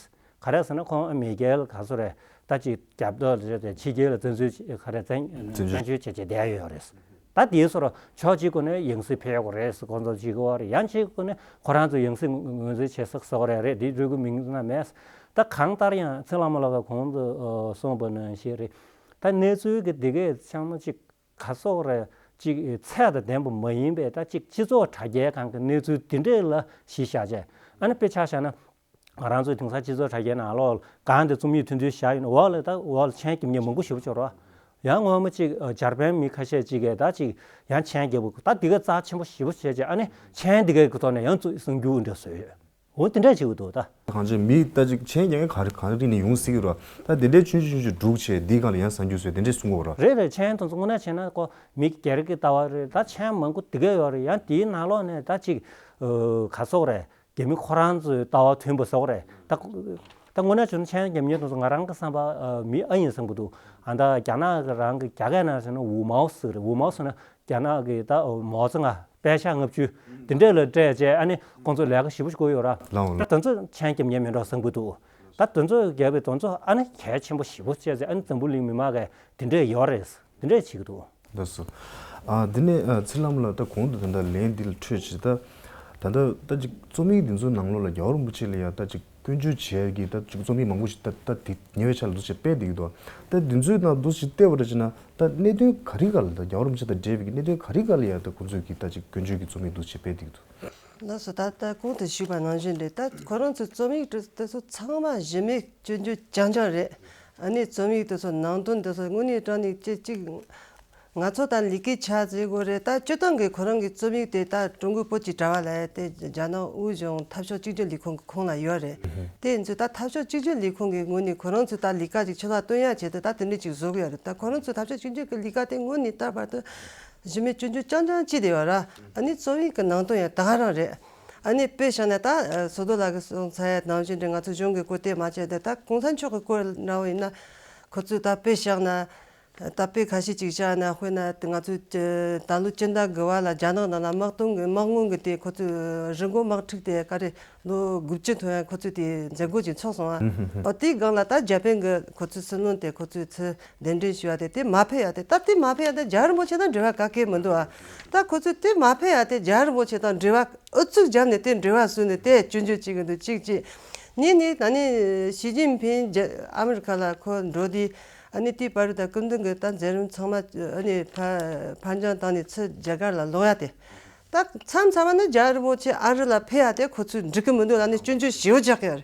ག་རེ་ཟེར་ན་ཁོང་མེས་རྒྱལ་ག་སོ་རེད་ད་ཅིག་རྒྱབ་ཐོག་ལ་རེད་དེ་ཕྱི་རྒྱལ་ལ་བཙན་འཛུལ་ག་རེ་བཙན་བཙན་འཛུལ་བཙན་བྱོལ་བྱས་བྱས་བསྡད་ཡོད་རེད། ད་དེའི་སོར་ཕྱོགས་གཅིག་ཁོ་ནས་ཡང་སྲིད་ཕེབས་དགོས་རེད་ཟེར་དགོངས་ཚོམ་བྱེད་ཀྱི་ཡོད་རེད། ཡང་གཅིག་ཁོ་ནས་ཁོ་རང་ཚོ་ཡང་སྲིད་ངོས་འཛིན་བྱེད་ས་སོགས་རེད་རེད་དེ་སྤྲུལ་སྐུ་མིང་ན་མེད། ད་གང་ལྟར་ཡང་ཚེ་བླ་མ་ལགས་ཀྱིས་གོང་དུ་གསུངས་པ་ནང་བཞིན་རེད། ད་གནས་ཚུལ་གྱི་དེ་གས་ཚང་མ་གཅིག་ག་སོགས་རེད། གཅིག་ཚད་དང་ལྡན་པ་མ་ཡིན་པའི་ད་གཅིག་སྤྱི་ཚོགས་དྲ་རྒྱའི་སྒང་གི་གནས་ཚུལ་དེ་འདྲས་ལ་གཞི་བཞག་བྱས་ཨ་ནི་དཔེ་ཆ་བཞག་ན། ང་རང་ཚོའི་དེང་སང་སྤྱི་ཚོགས་དྲ་རྒྱའི་ནང་ལོགས་གང་དེ་རྩོམ་ཡིག་ཐོན་ཚུལ་བཞག་ཡོད་ན་འོག་ལ་ད་འོག་ལ་མཆན་རྒྱབ་མཁན་མང་པོ་ཞེ་པོ་ཅིག་ཡོད་རེད་བ། ཡང་སྔོན་མ་གཅིག་འཇར་པན་མི་ཁ་ཤས་གཅིག་གིས་ད་གཅིག་ཡང་མཆན་རྒྱབ་པ་ད་འདི་ག་རྩ་ཆེན་པོ་ཞེ་པོ་བྱས་བྱས་ཨ་ནི་མཆན་འདི་གའི་གི་ཐོག་ནས་ཡང་གསར་འགྱུར་འདྲ་བཟོས་ཡོད། འོ་དེ་འདྲ་བྱེད་དགོས་འདུག་ད། གང་ཅི་མི་ད་ཅིག་མཆན་རྒྱག་མཁན་ག་རེ་གང་རིགས་ནས་ཡོང་སྲིད་ཀྱི་རེད། ད་དེ་འདྲའི་ཆུང་ཆུང་ཆུང་ཆུང་སྒྲུག་བྱས་འདིའི་སྒང་ལ་ཡང་གསར་འགྱུར་བཟོས་དེ་འདྲས་གསུང་གི་ཡོད་རེད། རེད་རེད། མཆན་དེ་ཚོ་དངོས་གནས་བྱས་ན་ཁོ་མི་སྒེར་གྱི་ལྟ་བ་རེད། ད་མཆན་མང་པོ་དེ་ག་ཡོད་རེད། ཡང་དེའི་ནང་ལོགས་ནས་ད་ཅིག་ག་སོགས་རེད། རྒྱ་མི་ཁོ་རང་ཚོའི་ལྟ་བ་མཐུན་པ་སོགས་རེད། ད་ད་དངོས་གནས་བྱུང་ན་མཆན་རྒྱབ་མཁན་དེ་ཚོ་ང་རང་གི་བསམ་པ་མི་ཨ་ཡིན་བསམ་གྱི་འདུག་ཨ་ད་རྒྱ་ནག་གི་རང་གི་རྒྱ་སྐད་ནང་ཟེར་ན་ཝུ་མའོ་ཟེར་གི་རེད། ཝུ་མའོ་ཟེར་ན་རྒྱ་ནག་གི་ད་མའོ་ཙེ་ཏུང་པད་ཤག་ལྔ་བཅུ་དེ་འདྲས་ལ་སྤྲད་བྱས་ཨ་ནི་ཁོང་ཚོ་ལས་ཀ་ཞེ་པོ་ཞིག་དགོས་ཡོད་ར། ལའོ་ད་དེ་ཚོ་མཆན་རྒྱབ་མཁན་མེད་འགྲོ་བསམ་གྱི་འདུག་ད་དེ་ཚོ་རྒྱབ་པའི་དེ་ཚོ་ཨ་ནི་གལ་ཆེན་པོ་ཞེ་པོ་བྱས་ཚེ་ཨ་ནི་འཛམ་བུ་གླིང་མི་མང་གིས་དེ་འདྲས་ཡོད་རེད་དེ་འདྲས་བྱེད་ཀྱི་འདུག་ལགས་སོ། ཨ་འདི་ནས་ཨ་ཚེ་ལྷ་མོ་ལགས་ད་གོང་དུ་ད་ལྟ་ལན་འདི་ལ་འཕྲོས་ཕྱིན་ད། ད་ལྟ་ད་ཅིག་རྩོམ་ཡིག་འདི་ཚོའི་ནང་ལོགས་ལ་རྒྱལ་བ་རིན་པོ་ཆེ་ལ་ཡང་ད་ཅིག་སྐྱོན་བརྗོད་བྱས་ཀྱི་ད་ཅིག་རྩོམ་ཡིག་མང་པོ་ཞིག་ད་ད་དེ་ཉེ་བའི་ཆར་ལ་འདུག་ཅིག་སྤེལ་བསྡད་ཀྱི་འདུག་ད་འདི་ཚོའི་ནང་འདུག་ཅིག་བལྟས་པ་རེད་ཅེ་ན་ད་གནད་དོན་ག་རེ་ག་ལ་ད་རྒྱལ་བ་རིན་པོ་ཆེ་དང་འབྲེལ་བའི་གི་གནད་དོན་ག་རེ་ག་ལ་ཡང་ད་ཁོང་ཚོས་ཀྱི་ད་ཅིག་སྐྱོན་བརྗོད་ཀྱི་རྩོམ་ཡིག་འདུག་ཅིག་སྤེལ་བསྡད་ཀྱི་འདུག་ལགས་སོ། ད་ལྟ་གོང་དུ་ཞུས་པ་ནང་བཞིན་རེད། ད་ཁོ་རང་ཚོའི་རྩོམ་ཡིག་དེ་ཚོ་ཚང་མ་གཞི་མེད་སྐྱོན་བརྗོད་རྐྱང་རྐྱང་རེད། ཨ་ནི་རྩོམ་ཡིག་དེ་ཚོ་ནང་དོན་དེ་ཚོ་དངོས་གནས་དྲང་གནས་ཅི་གཅིག་ང་ཚོ་ད་ལས་ཀའི་ཆ་ཟེར་དགོས་རེད། ད་སྤྱིར་བཏང་གི་ཁོ་རང་གི་རྩོམ་ཡིག་དེ་ད་ཀྲུང་གོའི་བོད་ཀྱི་དྲ་བ་ལབ་ཡ་དེ་རྒྱ་ནག་དབུས་གཞུང་འཐབ་ཕྱོགས་གཅིག་གྱུར་ལས་ཁུངས་ཀྱི་ཁོངས་ལ་ཡོད་རེད། དེ་ཡིན་ཚུལ་ད་འཐབ་ཕྱོགས་གཅིག་གྱུར་ལས་ཁུངས་ཀྱི་ངོས་ནས་ཁོ་རང་ཚོས་ད་ལས་ཀ་ཅིག་ཕྱི་ལ་སྟོན་ཡ་བྱས་ཏེ་ད་དེ་འདྲས་ཅིག་བཟོ་གི་ཡོད་རེད། ད་ཁོ་རང་ཚོའི་འཐབ་ཕྱོགས་གཅིག་གྱུར་གྱི་ལས་ཀ་དེ་དངོས་གནས་ལྟར་བར་དུ་གཞི་མེད་སྐྱོན་བརྗོད་རྐྱང་རྐྱང་བྱས་བསྡད་ཡོད་ར། ཨ་ནི་རྩོམ་ཡིག་གི་ནང་དོན་ཡང་ད་ག་རང་རེད། ཨ་ནི་དཔེ་བཞག་ན་ད་ཨ་བསོད་རྡོར་ལགས་ཀྱིས་གསུངས་ཚར་ཡ་ནང་བཞིན་རེད། ང་ཚོ་གཞུང་གི་སྐོར་དེ་མ་བྱས་ཏེ་ད་གོང་ས་མཆོག་གི་སྐོར་འདྲ་བོ་ཡིན་ན་ཁོ་ཚོས་ད་དཔེ་བཞག་ན་ད་དཔེ་ཁ་ཤས་ཅིག་བཞག་ན་དཔེར་ན་ང་ཚོས་ད་ལོ་སྤྱི་ཟླ་དགུ་པ་ལ་རྒྱ་ནག་ནང་ལ་དམག་དོན་གྱི་དམག་དངུལ་གྱི་དེ་ཁོ་ཚོས་རིན་གོང་དམག་འཁྲུག་དེ་ག་རེ་ལོ་དགུ་བཅུ་ཐོན་ཡ་ཁོ་ཚོས་དེ་མཛད་སྒོ་ཅིག་ཚོགས་སོང་ཨ། ཨོ་དེའི་སྒང་ལ་ད་འཇར་པན་གྱི་ཁོ་ཚོའི་སྲིད་བློན་དེ་ཁོ་ཚོས་ཚུར་གདན་འདྲེན་ཞུས་པ་དེ་དེ་མ་ཕེབས་ཡ་དེ་ད་དེ་མ་ཕེབས་ཡ་དེ་རྒྱལ་བ་རིན་པོ་ཆེ་དང་འབྲེལ་བ་ག་གེ་མི་འདུག་ཨ། ད་ཁོ་ཚོས་དེ་མ་ཕེབས་ཡ་དེ་རྒྱལ་བ་རིན་པོ་ཆེ་དང་འབྲེལ་བ་ཨུ་ཚུགས་བརྒྱབ་ནས་དེ་འབྲེལ་བ་བཟོས་ནས་དེ་སྐྱོན་བརྗོད་བྱེད་གི་འདུག་གཅིག་གཅིག་གཉིས་ནི་ད་ནི་ཞི་ཅིན་ཕིང་རྒྱ་ཨ་མི་རི་ཁ་ལ་ཁོ་འགྲོ་དུས་ཨ་ནི་དེའི་བར་དུ་ད་སྐུ་མདུན་གྱི་ད་མཛད་རིམ་ཚང་མ་ཨ་ནི་ཕ་ཕར་འགྱངས་བཏང་ནས་ཚུར་རྒྱ་གར་ལ་ལོག་ཡ་དེ། ད་མཚམས་མཚམས་ནི་རྒྱལ་བ་རིན་པོ་ཆེ་ཨ་རི་ལ་ཕེབས་ཡ་དེ་ཁོ་ཚོས་འགྲིག་གི་མི་འདུག་ལབ་ནས་སྐྱོན་བརྗོད་ཞེ་པོ་རྒྱག་གི་ཡོད་རེད།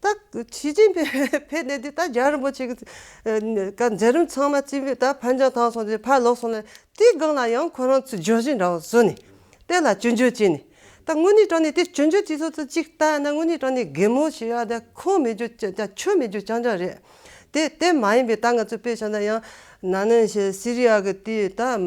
ད་ཞི་ཅིན་ཕིང་ཕེབས་ནས་དེ་ད་རྒྱལ་བ་རིན་པོ་ཆེ་གི་ཨ་མཛད་རིམ་ཚང་མ་རྩིས་མེད་ད་ཕར་འགྱངས་བཏང་སོང་ཅེས་ཕར་ལོག་སོང་ནས་དེའི་སྒང་ལ་ཡང་ཁོ་རང་ཚོས་བརྗོད་གཞི་འདྲ་བོ་བཟོས་ནས་དེ་ལ་སྐྱོན་བརྗོད་བྱས་ནས་ད་དངོས་གནས་དྲང་གནས་དེ་སྐྱོན་བརྗོད་བྱས་སོང་ཚུལ་གཅིག་ལྟ་ན་དངོས་གནས་དྲང་གནས་གད་མོ་ཞེས་ཡ་ད་ཁུངས་མེད་རྒྱུ་ད་ཆོས་མེད་རྒྱུ་རྐྱང་རྐྱང་རེད། དེ་དེ་མ་ཡིན་པའི་ད་ང་ཚོས་དཔེ་བཞག་ན་ཡང་ན་ནིང་ཞེས་སི་རི་ཡ་གི་དེ་ད་མ་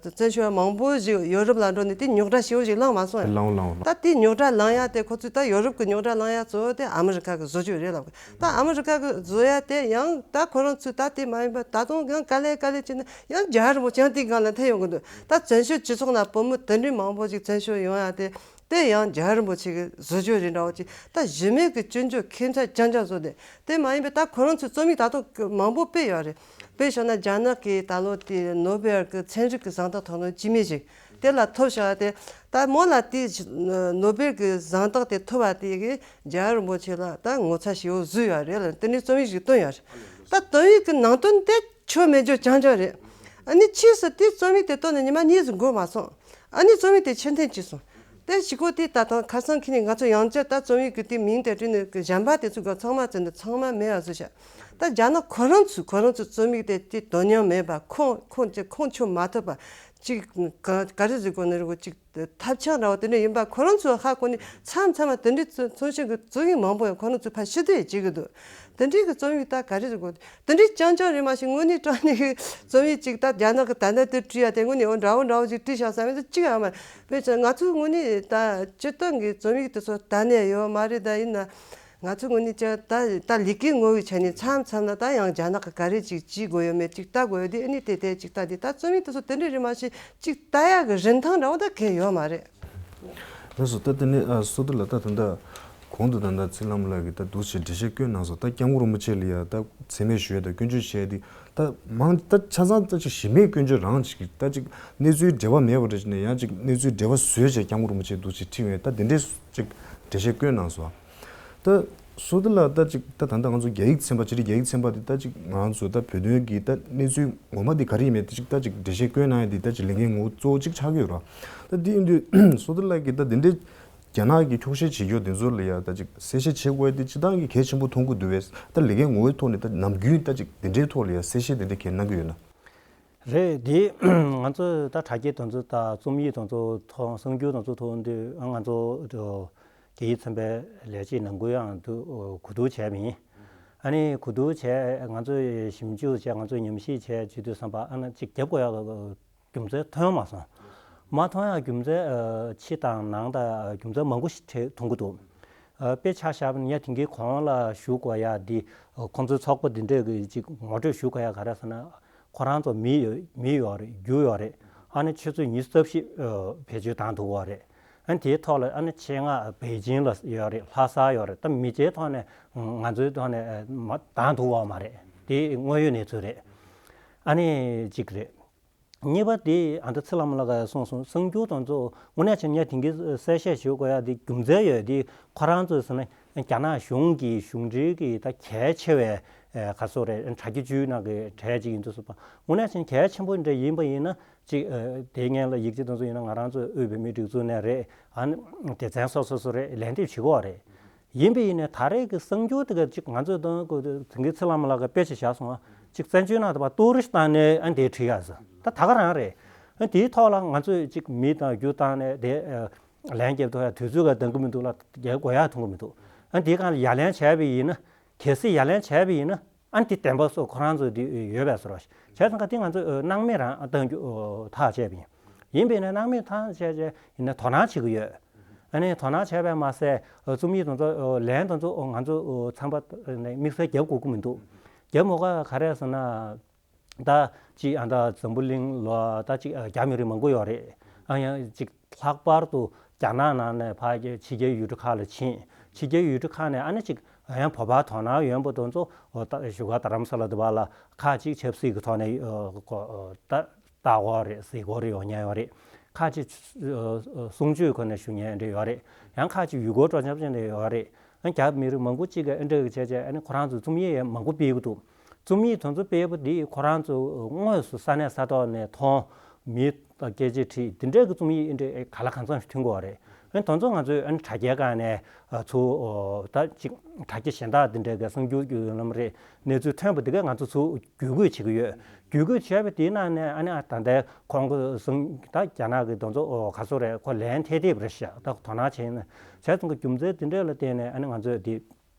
བཙན་བྱོལ་བ་མང་པོ་ཞིག་ཡོ་རོབ་ལ་འགྲོ་ནས་དེ་རྙོག་དྲ་ཞེ་པོ་ཞིག་ལངས་མ་སོང་ཡ། ལངས་ལངས་ལངས། ད་དེ་རྙོག་དྲ་ལངས་ཡ་དེ་ཁོ་ཚོས་ད་ཡོ་རོབ་ཀྱི་རྙོག་དྲ་ལངས་ཡ་གཙོ་བོ་དེ་ཨ་མི་རི་ཀ་གི་བཟོ་བཅོས་རེད་ལབ་གི། ད་ཨ་མི་རི་ཀ་གི་བཟོ་ཡ་དེ་ཡང་ད་ཁོ་རང་ཚོས་ད་དེ་མ་ཡིན་པ་ད་དུང་ཡང་དཀའ་ལས་དཀའ་ལས་བྱས་ན་ཡང་རྒྱལ་བ་རིན་པོ་ཆེ་ཡང་དེའི་སྒང་ལ་འཐེན་ཡོང་གི་འདུག། ད་བཙན་བྱོལ་སྤྱི་ཚོགས་ནང་བུ་མོ་དེ་འདྲའི་མང་པོ་ཞིག་བཙན་བྱོལ་ཡོང་ཡ་དེ། དེ་ཡང་རྒྱལ་བ་རིན་པོ་ཆེ་གི་བཟོ་བཅོས་རེད་འདྲ་བོ་ཅིག། ད་གཞི་མེད་ཀྱི་སྐྱོན་བརྗོད་ཁྱད་མཚར་རྐྱང་རྐྱང་བཟོ་དེ། དེ་མ་ཡིན་པའི་ད་ཁོ་རང་ཚོའི་རྩོམ་ཡིག་ད་དུང་མང་པོ་སྤེལ་ཡོད་རེད། དཔེ་བཞག་ན་རྒྱ་ནག་གིས་ད་ལོ་དེ་ནོ་བེལ་གྱི་ཚན་རིག་གི་གཟེངས་རྟགས་ཐོབ་མཁན་སྤྱི་མི་ཞིག་དེ་ལ་ཐོབ་བཞག་སྟེ། ད་མོ་ལ་དེ་ནོ་བེལ་གྱི་གཟེངས་རྟགས་དེ་ཐོབ་པ་དེ་གིས་རྒྱལ་བ་རིན་པོ་ཆེ་ལ་ད་ངོ་ཚ་ཞེ་པོ་བཟོས་ཡོད་རེད་ལ། དེ་ནས་རྩོམ་ཡིག་ཞིག་བཏོན་ཡོད་རེད། ད་བཏོན་ཡིག་གི་ནང་དོན་དེ་ཆོ་མེད་རྒྱུ་རྐྱང་རྐྱང་རེད། ཨ་ནི་ཕྱིས་སུ་དེ་རྩོམ་ཡིག་དེ་བཏོན་ནས་ཉི་མ་གཉིས་སུ་འགོར་མ་སོང་། ཨ་ནི་རྩོམ་ཡིག་དེ་ཕྱིར་འཐེན་བྱས་སོང་། དེ་གཞུག་གུ་དེ་ད་དུང་ཁ་སང་ཁེ་ནི་ང་ཚོ་ཡང་བསྐྱར་ད་རྩོམ་ཡིག་གི་དེ་མིང་དེ་བྲིས་ནས་གི་གཞན་པ་དེ་ཚོ་གི་ཚང་མ་བཙལ་ནས་ཚང་མ་མེད་པ་བཟོས་བཞག། ད་རྒྱ་ནག་ཁོ་རང་ཚོས་ཁོ་རང་ཚོའི་རྩོམ་ཡིག་དེ་དེ་དོ་མཉམ་མེད་པ། ཁུངས་ཁུངས་ཅི་ཁུངས་འཁྱོལ་མ་ཐུབ་པ། ཅིག་ག་ག་རེ་ཟེར་དགོས་ནི་རེད་གོ། ཅིག་ཐབས་ཆག་འདྲ་བོ་དེ་འདྲ་ཡིན་པ་ཁོ་རང་ཚོས་ཧ་གོ་ནས་མཚམས་མཚམས་མ་དེ་འདྲའི་ཚོ་ཚོ་ཞིག་གི་རྩོམ་ཡིག་མང་པོ་ཡང་ཁོ་རང་ཚོས་ཕར་ཕྱིར་བསྡུ་ཡང་བྱེད་ཀྱི་འདུག། དེ་འདྲའི་གི་རྩོམ་ཡིག་ད་ག་རེ་ཟེར་དགོས། དེ་འདྲའི་རྐྱང་རྐྱང་རེད་མ་གཞི་དངོས་གནས་དྲང་གནས་ཀྱི་རྩོམ་ཡིག་ཅིག་ད་རྒྱ་ནག་གི་ད་ལྟ་དེ་བྲིས་ཡ་དེ་དངོས་གནས་འོ་འདྲ་བོ་འདྲ་བོ་ཅིག་བྲིས་བཞག་ས་མེད་ཚོ་གཅིག་ཡང་མ་རེད། དཔེ་ཆ་ང་ཚོའི་དངོས་གནས་ད་སྤྱིར་བཏང་གི་རྩོམ་ཡིག་དེ་ཚོ་ད་ནས་ཡོད་མ་རེད། ད་ཡིན་ན་ང་ཚོའི་དངོས་གནས་ཀྱང་ད་ད་ལས་ཀའི་ངོ་བོའི་ཆ་ནས་མཚམས་མཚམས་ལ་ད་ཡང་རྒྱ་ནག་གི་ག་རེ་ཅིག་བྱེད་དགོས་ཡོད་མེད་ཅིག་ལྟ་དགོས་ཡོད་དེ། ཨ་ནི་དེ་དེ་ཅིག་ལྟ་དེ་ད་རྩོམ་ཡིག་དེ་ཚོ་དེ་འདྲ་རེད་མ་གཞི་ཅིག་ལྟ་ཡག་གི་རིན་ཐང་འདྲ་བོ་ད་གང་ཡོད་མ་རེད། ལགས་སོ། ད་དེ་ནས་ཨ་བསོད་བདེ་ལགས་ད་ད་ལྟ་གོང་དུ་ད་ལྟ་ཚེ་ལྷ་མོ་ལགས་ཀྱིས་ད་འདུག་སེ་འགྲེལ་བཤད་བསྐྱོན་གནང་སོང་། ད་སྐྱབས་མགོན་རིན་པོ་ཆེ་ལ་ཡ་ད་མཚན་སྨད་ཞུ་ཡ་ད་སྐྱོན་བརྗོད་བྱས་ཏེ་ད་མང་ད་ཆ་ཚང་ད་ཅིག་གཞི་མེད་སྐྱོན་བརྗོད་རང་ཅིག་གིས་ད་ཅིག་གནས་ཚུལ་འབྲེལ་བ་མེད་པ་འདྲ་ཅིག་ནས་ཡང་ཅིག་གནས་ཚུལ་འབྲེལ་བ་བཟོས་བྱས་སྐྱབས་མགོན་རིན་པོ་ཆེ་འདུག་སེ་ཁྲིད་ཡོང་ཡ་ད་དེ་འདྲས་ཅིག་འགྲེལ་བཤད་བསྐྱོན་གནང་སོང་། ད་བསོད་བདེ་ལགས་ད་ཅིག་ད་ད་ལྟ་ང་ཚོ་རྒྱ་ཡིག་ཚན་པ་སྤྱིར་རྒྱ་ཡིག་ཚན་པ་དེ་ད་ཅིག་ང་ཚོ་ད་བོད་དོན་གྱི་ད་གནས་ཚུལ་ངོ་མ་དེ་ག་རེ་ཡིན་མིན་དེ་ཅིག་ད་ཅིག་འགྲེལ་བཤད་བསྐྱོན་གནང་ཡ་དེ་ད་ཅིག་ལས་འགན་ངོ་བོ་གཙོ་བོ་ཅིག་ཆགས་ཀྱི་ཡོད་རེད། ད་དེ་ཡིན་དུས་བསོད་བདེ་ལགས་ཀྱིས་ད་དེ་འདྲའི་རྒྱ་ནག་གི་འཁྱོག་བཤད་བྱེད་རྒྱུ་དེ་ཚོ་ལ་ཡ་ད་ཅིག་གསལ་བཤད་བྱེད་དགོས་ཡ་དེ་སྤྱིར་བཏང་གི་གལ་ཆེན་པོ་མཐོང་གི་འདུག་བས། ད་ལས་འགན་ངོ་བོའི་ཐོག་ནས་ད་ནམ་རྒྱུན་ད་ཅིག་དེ་འདྲའི་ཐོག་ལ་ཡ་གསལ་བཤད་དེ་འདྲ་གང་གནང་གི་ཡོད་ན། རེད་དེ། ང་ཚོས་ད་དྲ་རྒྱའི་དོན་ཚོ་དང་རྩོམ་ཡིག་དོན་ཚོ་མཐོང་གསར་འགྱུར་དོན་ཚོ་མཐོང་དུས་ང་ཚོ་རྒྱ་ཡིག་ཚན་པའི་ལས་བྱེད་ནང་ཁུལ་ཡང་དུ་གོ་བསྡུར་བྱས་པ་ཡིན། ཨ་ནི་གོ་བསྡུར་བྱས་ང་ཚོས་ཞིབ་འཇུག་བྱས་ང་ཚོས་ཉམས་ཞིབ་བྱས་བྱེད་དུས་ཙམ་པ་ཨ་ནི་གཅིག་རྒྱབ་དགོས་ཡག་རྒྱུ་མཚན་ཐོན་མ་སོང་། མ་མཐོང་ཡག་རྒྱུ་མཚན་ཕྱི་དང་ནང་དང་རྒྱུ་མཚན་མང་པོ་ཞིག་འཐེ་མཐོང་གི་འདུག། དཔེ་ཆ་བཞག་པ་ཡིན་ན་ཉིན་དེ་གའི་གོང་ལ་ཞུ་དགོས་ཡག་འདི་ཁོང་ཚོའི་ཚོགས་པ་འདི་འདྲས་ཀྱི་ཅིག་ངོ་སྤྲོད་ཞུ་དགོས་ཡག་ག་རེ་ཟེར་ན། ཁོ་རང་ཚོ་མི་ཡོད་མི་ཡོད་རེད། རྒྱུ་ཡོད་རེད། ཨ་ནི་ཆུ་ཚོད་ཉི་ཤུ་རྩ་བཞི་བེད་སྤྱོད་བཏང་ཐུབ་ཀྱི་ཡོད་རེད། ཨ་ནི་དེའི་ཐོག་ལ་ཨ་ནི་ཆེད་མངགས་པེ་ཅིང་ལ་ཡོད་རེད། ལྷ་ས་ཡོད་རེད། ད་མི་སྐྱའི་ཐོག་ནས་ང་ཚོའི་ཐོག་ནས་མ་བཏང་ཐུབ་ཀྱི་ཡོད་མ་རེད། དེ་དངོས་ཡོད་གནས་ཚུལ་རེད། ཨ་ནི་གཅིག་རེད། གཉིས་པ་དེ་ཨ་ད་ཚེ་ལྷ་མོ་ལགས་ཀྱིས་གསུངས་སོང་། གསར་འགྱུར་དེ་ཚོ་དངོས་གནས་བྱས་ན་དེང་གི་གསལ་བཤད་ཞུ་དགོས་ཡག་དེ་རྒྱུ་མཚན་ཡོད་དེ། ཁོ་རང་ཚོས་ཟེར་ན་རྒྱ་ནག་གཞུང་གི་གཞུང་འབྲེལ་གྱི་ད་གལ་ཆེ་བའི་ཨེ་ག་ཚོད་རེད། དྲ་རྒྱ་བརྒྱུད་ནང་གི་གྲས་ཅིག་ཡིན་དུས་ཙམ་པ་དངོས་གནས་བྱས་ན་གལ་ཆེན་པོ་འདྲ་ཡིན་པ་ཡིན་ན་ཅིག་ཨེ་དེ་སྔོན་ལ་ཡིག་ཆ་དེ་ཚོ་ཡིན་ན་ང་རང་ཚོའི་དབུས་བོད་མིའི་སྒྲིག་འཛུགས་ནས་རེད། ཨ་ནི་སྡེ་ཚན་སོ་སོ་སོ་རེད། ལན་འདེབས་བྱེད་ཀྱི་ཡོད་རེད། ཡིན་པ་ཡིན་ནའི་ད་རེས་ཀྱི་གསར་འགྱུར་དེ་ག་ཅིག་ང་ཚོས་དོན་གོ་དེང་གི་ཚེ་བླ་མ་ལགས་ཀྱིས་དཔེ་ཆ་བཞག་སོང་ང་། ཅིག་བཙན་བྱོལ་ནང་དུ་བ་ཏོག་རིས་བཏང་ནས་ཨ་འདི་བྲིས་ཡག་ཟེར་ད་ད་ག་རང་རེད། ཨ་དེའི་ཐོག་ལ་ང་ཚོས་ཅིག་མི་དང་རྒྱུ་བཏང་ནས་དེ་ལན་རྒྱབ་ཐུབ་ཡག་དུས་ཚོད་ག་འདང་གི་མི་འདུག་ལ་རྒྱག་དགོས་ཡག་མཐོང་གི་མི་འདུག། ཨ་འདིའི་སྒང་ལ་ཡ་ལན་བྱས་པ་ཡིན་ན་གལ་སྲིད་ཡ་ལན་བྱས་པ་ཡིན་ན་ཨ་འདི་བདེན་པ་སོགས་ཁོ་རང་ཚོ་འདི་ཡོད་པའི་བཟོ་འདྲ་བྱས་ཙང་ག་དེ་ང་ཚོས་སྣང་མེད་རང་བཏང་རྒྱུ་ཐག་བཅད་པ་ཡིན། ཡིན་པས་ན་སྣང་མེད་ཐང་ཆད་ཆད་ཡིན་ན་དོ་སྣང་བྱེད་ཀྱི་ཡོད། ཨ་ནི་དོ་སྣང་བྱས་པས་མ་ཟད་རྩོམ་ཡིག་དེ་ཚོ་ལན་དེ་ཚོ་ང་ཚོ་ཚང་མ་དམིགས་བསལ་རྒྱབ་དགོས་ཀྱི་མི་འདུག། རྒྱབ་མ་དགོས་ག་རེ་ཟེར་ན། ད་ཅིག་ཨ་ད་འཛམ་བུ་གླིང་ལ་ད་ཅིག་རྒྱ་མི་རིགས་མང་པོ་ཡོད་རེད། ཨ་ཡང་ཅིག་ལྷག་པར་དུ་རྒྱ་ནག་ནང་ནས་ཕ་གི་ཕྱི་རྒྱལ་ཡུལ་གྲུ་ཁག་ལ་ཕྱིན། ཕྱི་རྒྱལ་ཡུལ་གྲུ་ཁག་ནས་ཨ་ནི་ཅིག་ཡང་བོད་པ་དོ་སྣང་ཡོད་པ་དེ་ཚོ་བཞུགས་སྒར་རྡ་རམ་ས་ལ་དེ་བ་ལ་ཁག་ཅིག་ཆབ་སྲིད་ཀྱི་ཐོག་ནས་ད། ལྟ་དགོས་རེད། གཟིགས་དགོས་རེད། ཡོང་མཁན་ཡོད་རེད། ཁ་ཅིག་གསུང་ཆོས་ཁོ་ནས་ཞུ་མཁན་འདྲ་ཡོད་རེད། ཡང་ཁ་ཅིག་ཡུལ་སྐོར་སྤྲོ་འཆམ་ཅན་འདྲ་ཡོད་རེད། ཡང་རྒྱ་མི་རིགས་མང་པོ་ཅིག་གིས་ཨེ་འདྲ་གི་བྱས་བྱས་ཨ་ནི་ཁོ་རང་ཚོ་རྩོམ་ཡིག་ཡང་མང་པོ་སྤེལ་གི་འདུག། རྩོམ་ཡིག་དེ་ཚོ་སྤེལ་བ་འདིས་ཁོ་རང་ཚོ་དངོས་སུ་ས་གནས་ས་ཐོག་ནས་མཐོང་མི་དང་སྐད་ཆ་དྲིས་འདི་འདྲ་གི་རྩོམ་ཡིག་ཨེ་འདྲ་ག་ལ་གང་འཚམ་ཞིག་ཐོན་གི་ཡོད་རེད། ཨ་ནི་དེ་ཚོ་ང་ཚོས་ཨ་ནི་དྲ་རྒྱའི་སྒང་ནས་ཚུར་ད་ཅིག་དྲ་རྒྱ་གཞན་དག་འདི་འདྲ་གི་གསར་འགྱུར་གྱི་ལམ་རེད། གནས་ཚུལ་ཐོན་པ་འདི་གས་ང་ཚོ་ཚུར་བརྒྱུད་སྐུལ་བྱེད་ཀྱི་ཡོད། བརྒྱུད་སྐུལ་བྱས་པ་དེའི་ནང་ནས་ཨ་ནི་ཨ་ད་ལྟའི་ཁོང་ཚོ་གསུང་ད་རྒྱ་ནག་གི་དེ་ཚོ་ག་ཚོད་རེད། ཁོ་ལན་འཐེབ་འཐེབ་རེད་ཤག། ད་དོ་སྣང་བྱས་ན་བྱས་ཙང་གི་རྒྱུ་མཚན་དེ་འདྲ་ལ་བརྟེན་ནས་ཨ་ནི་ང་ཚོས་དེ་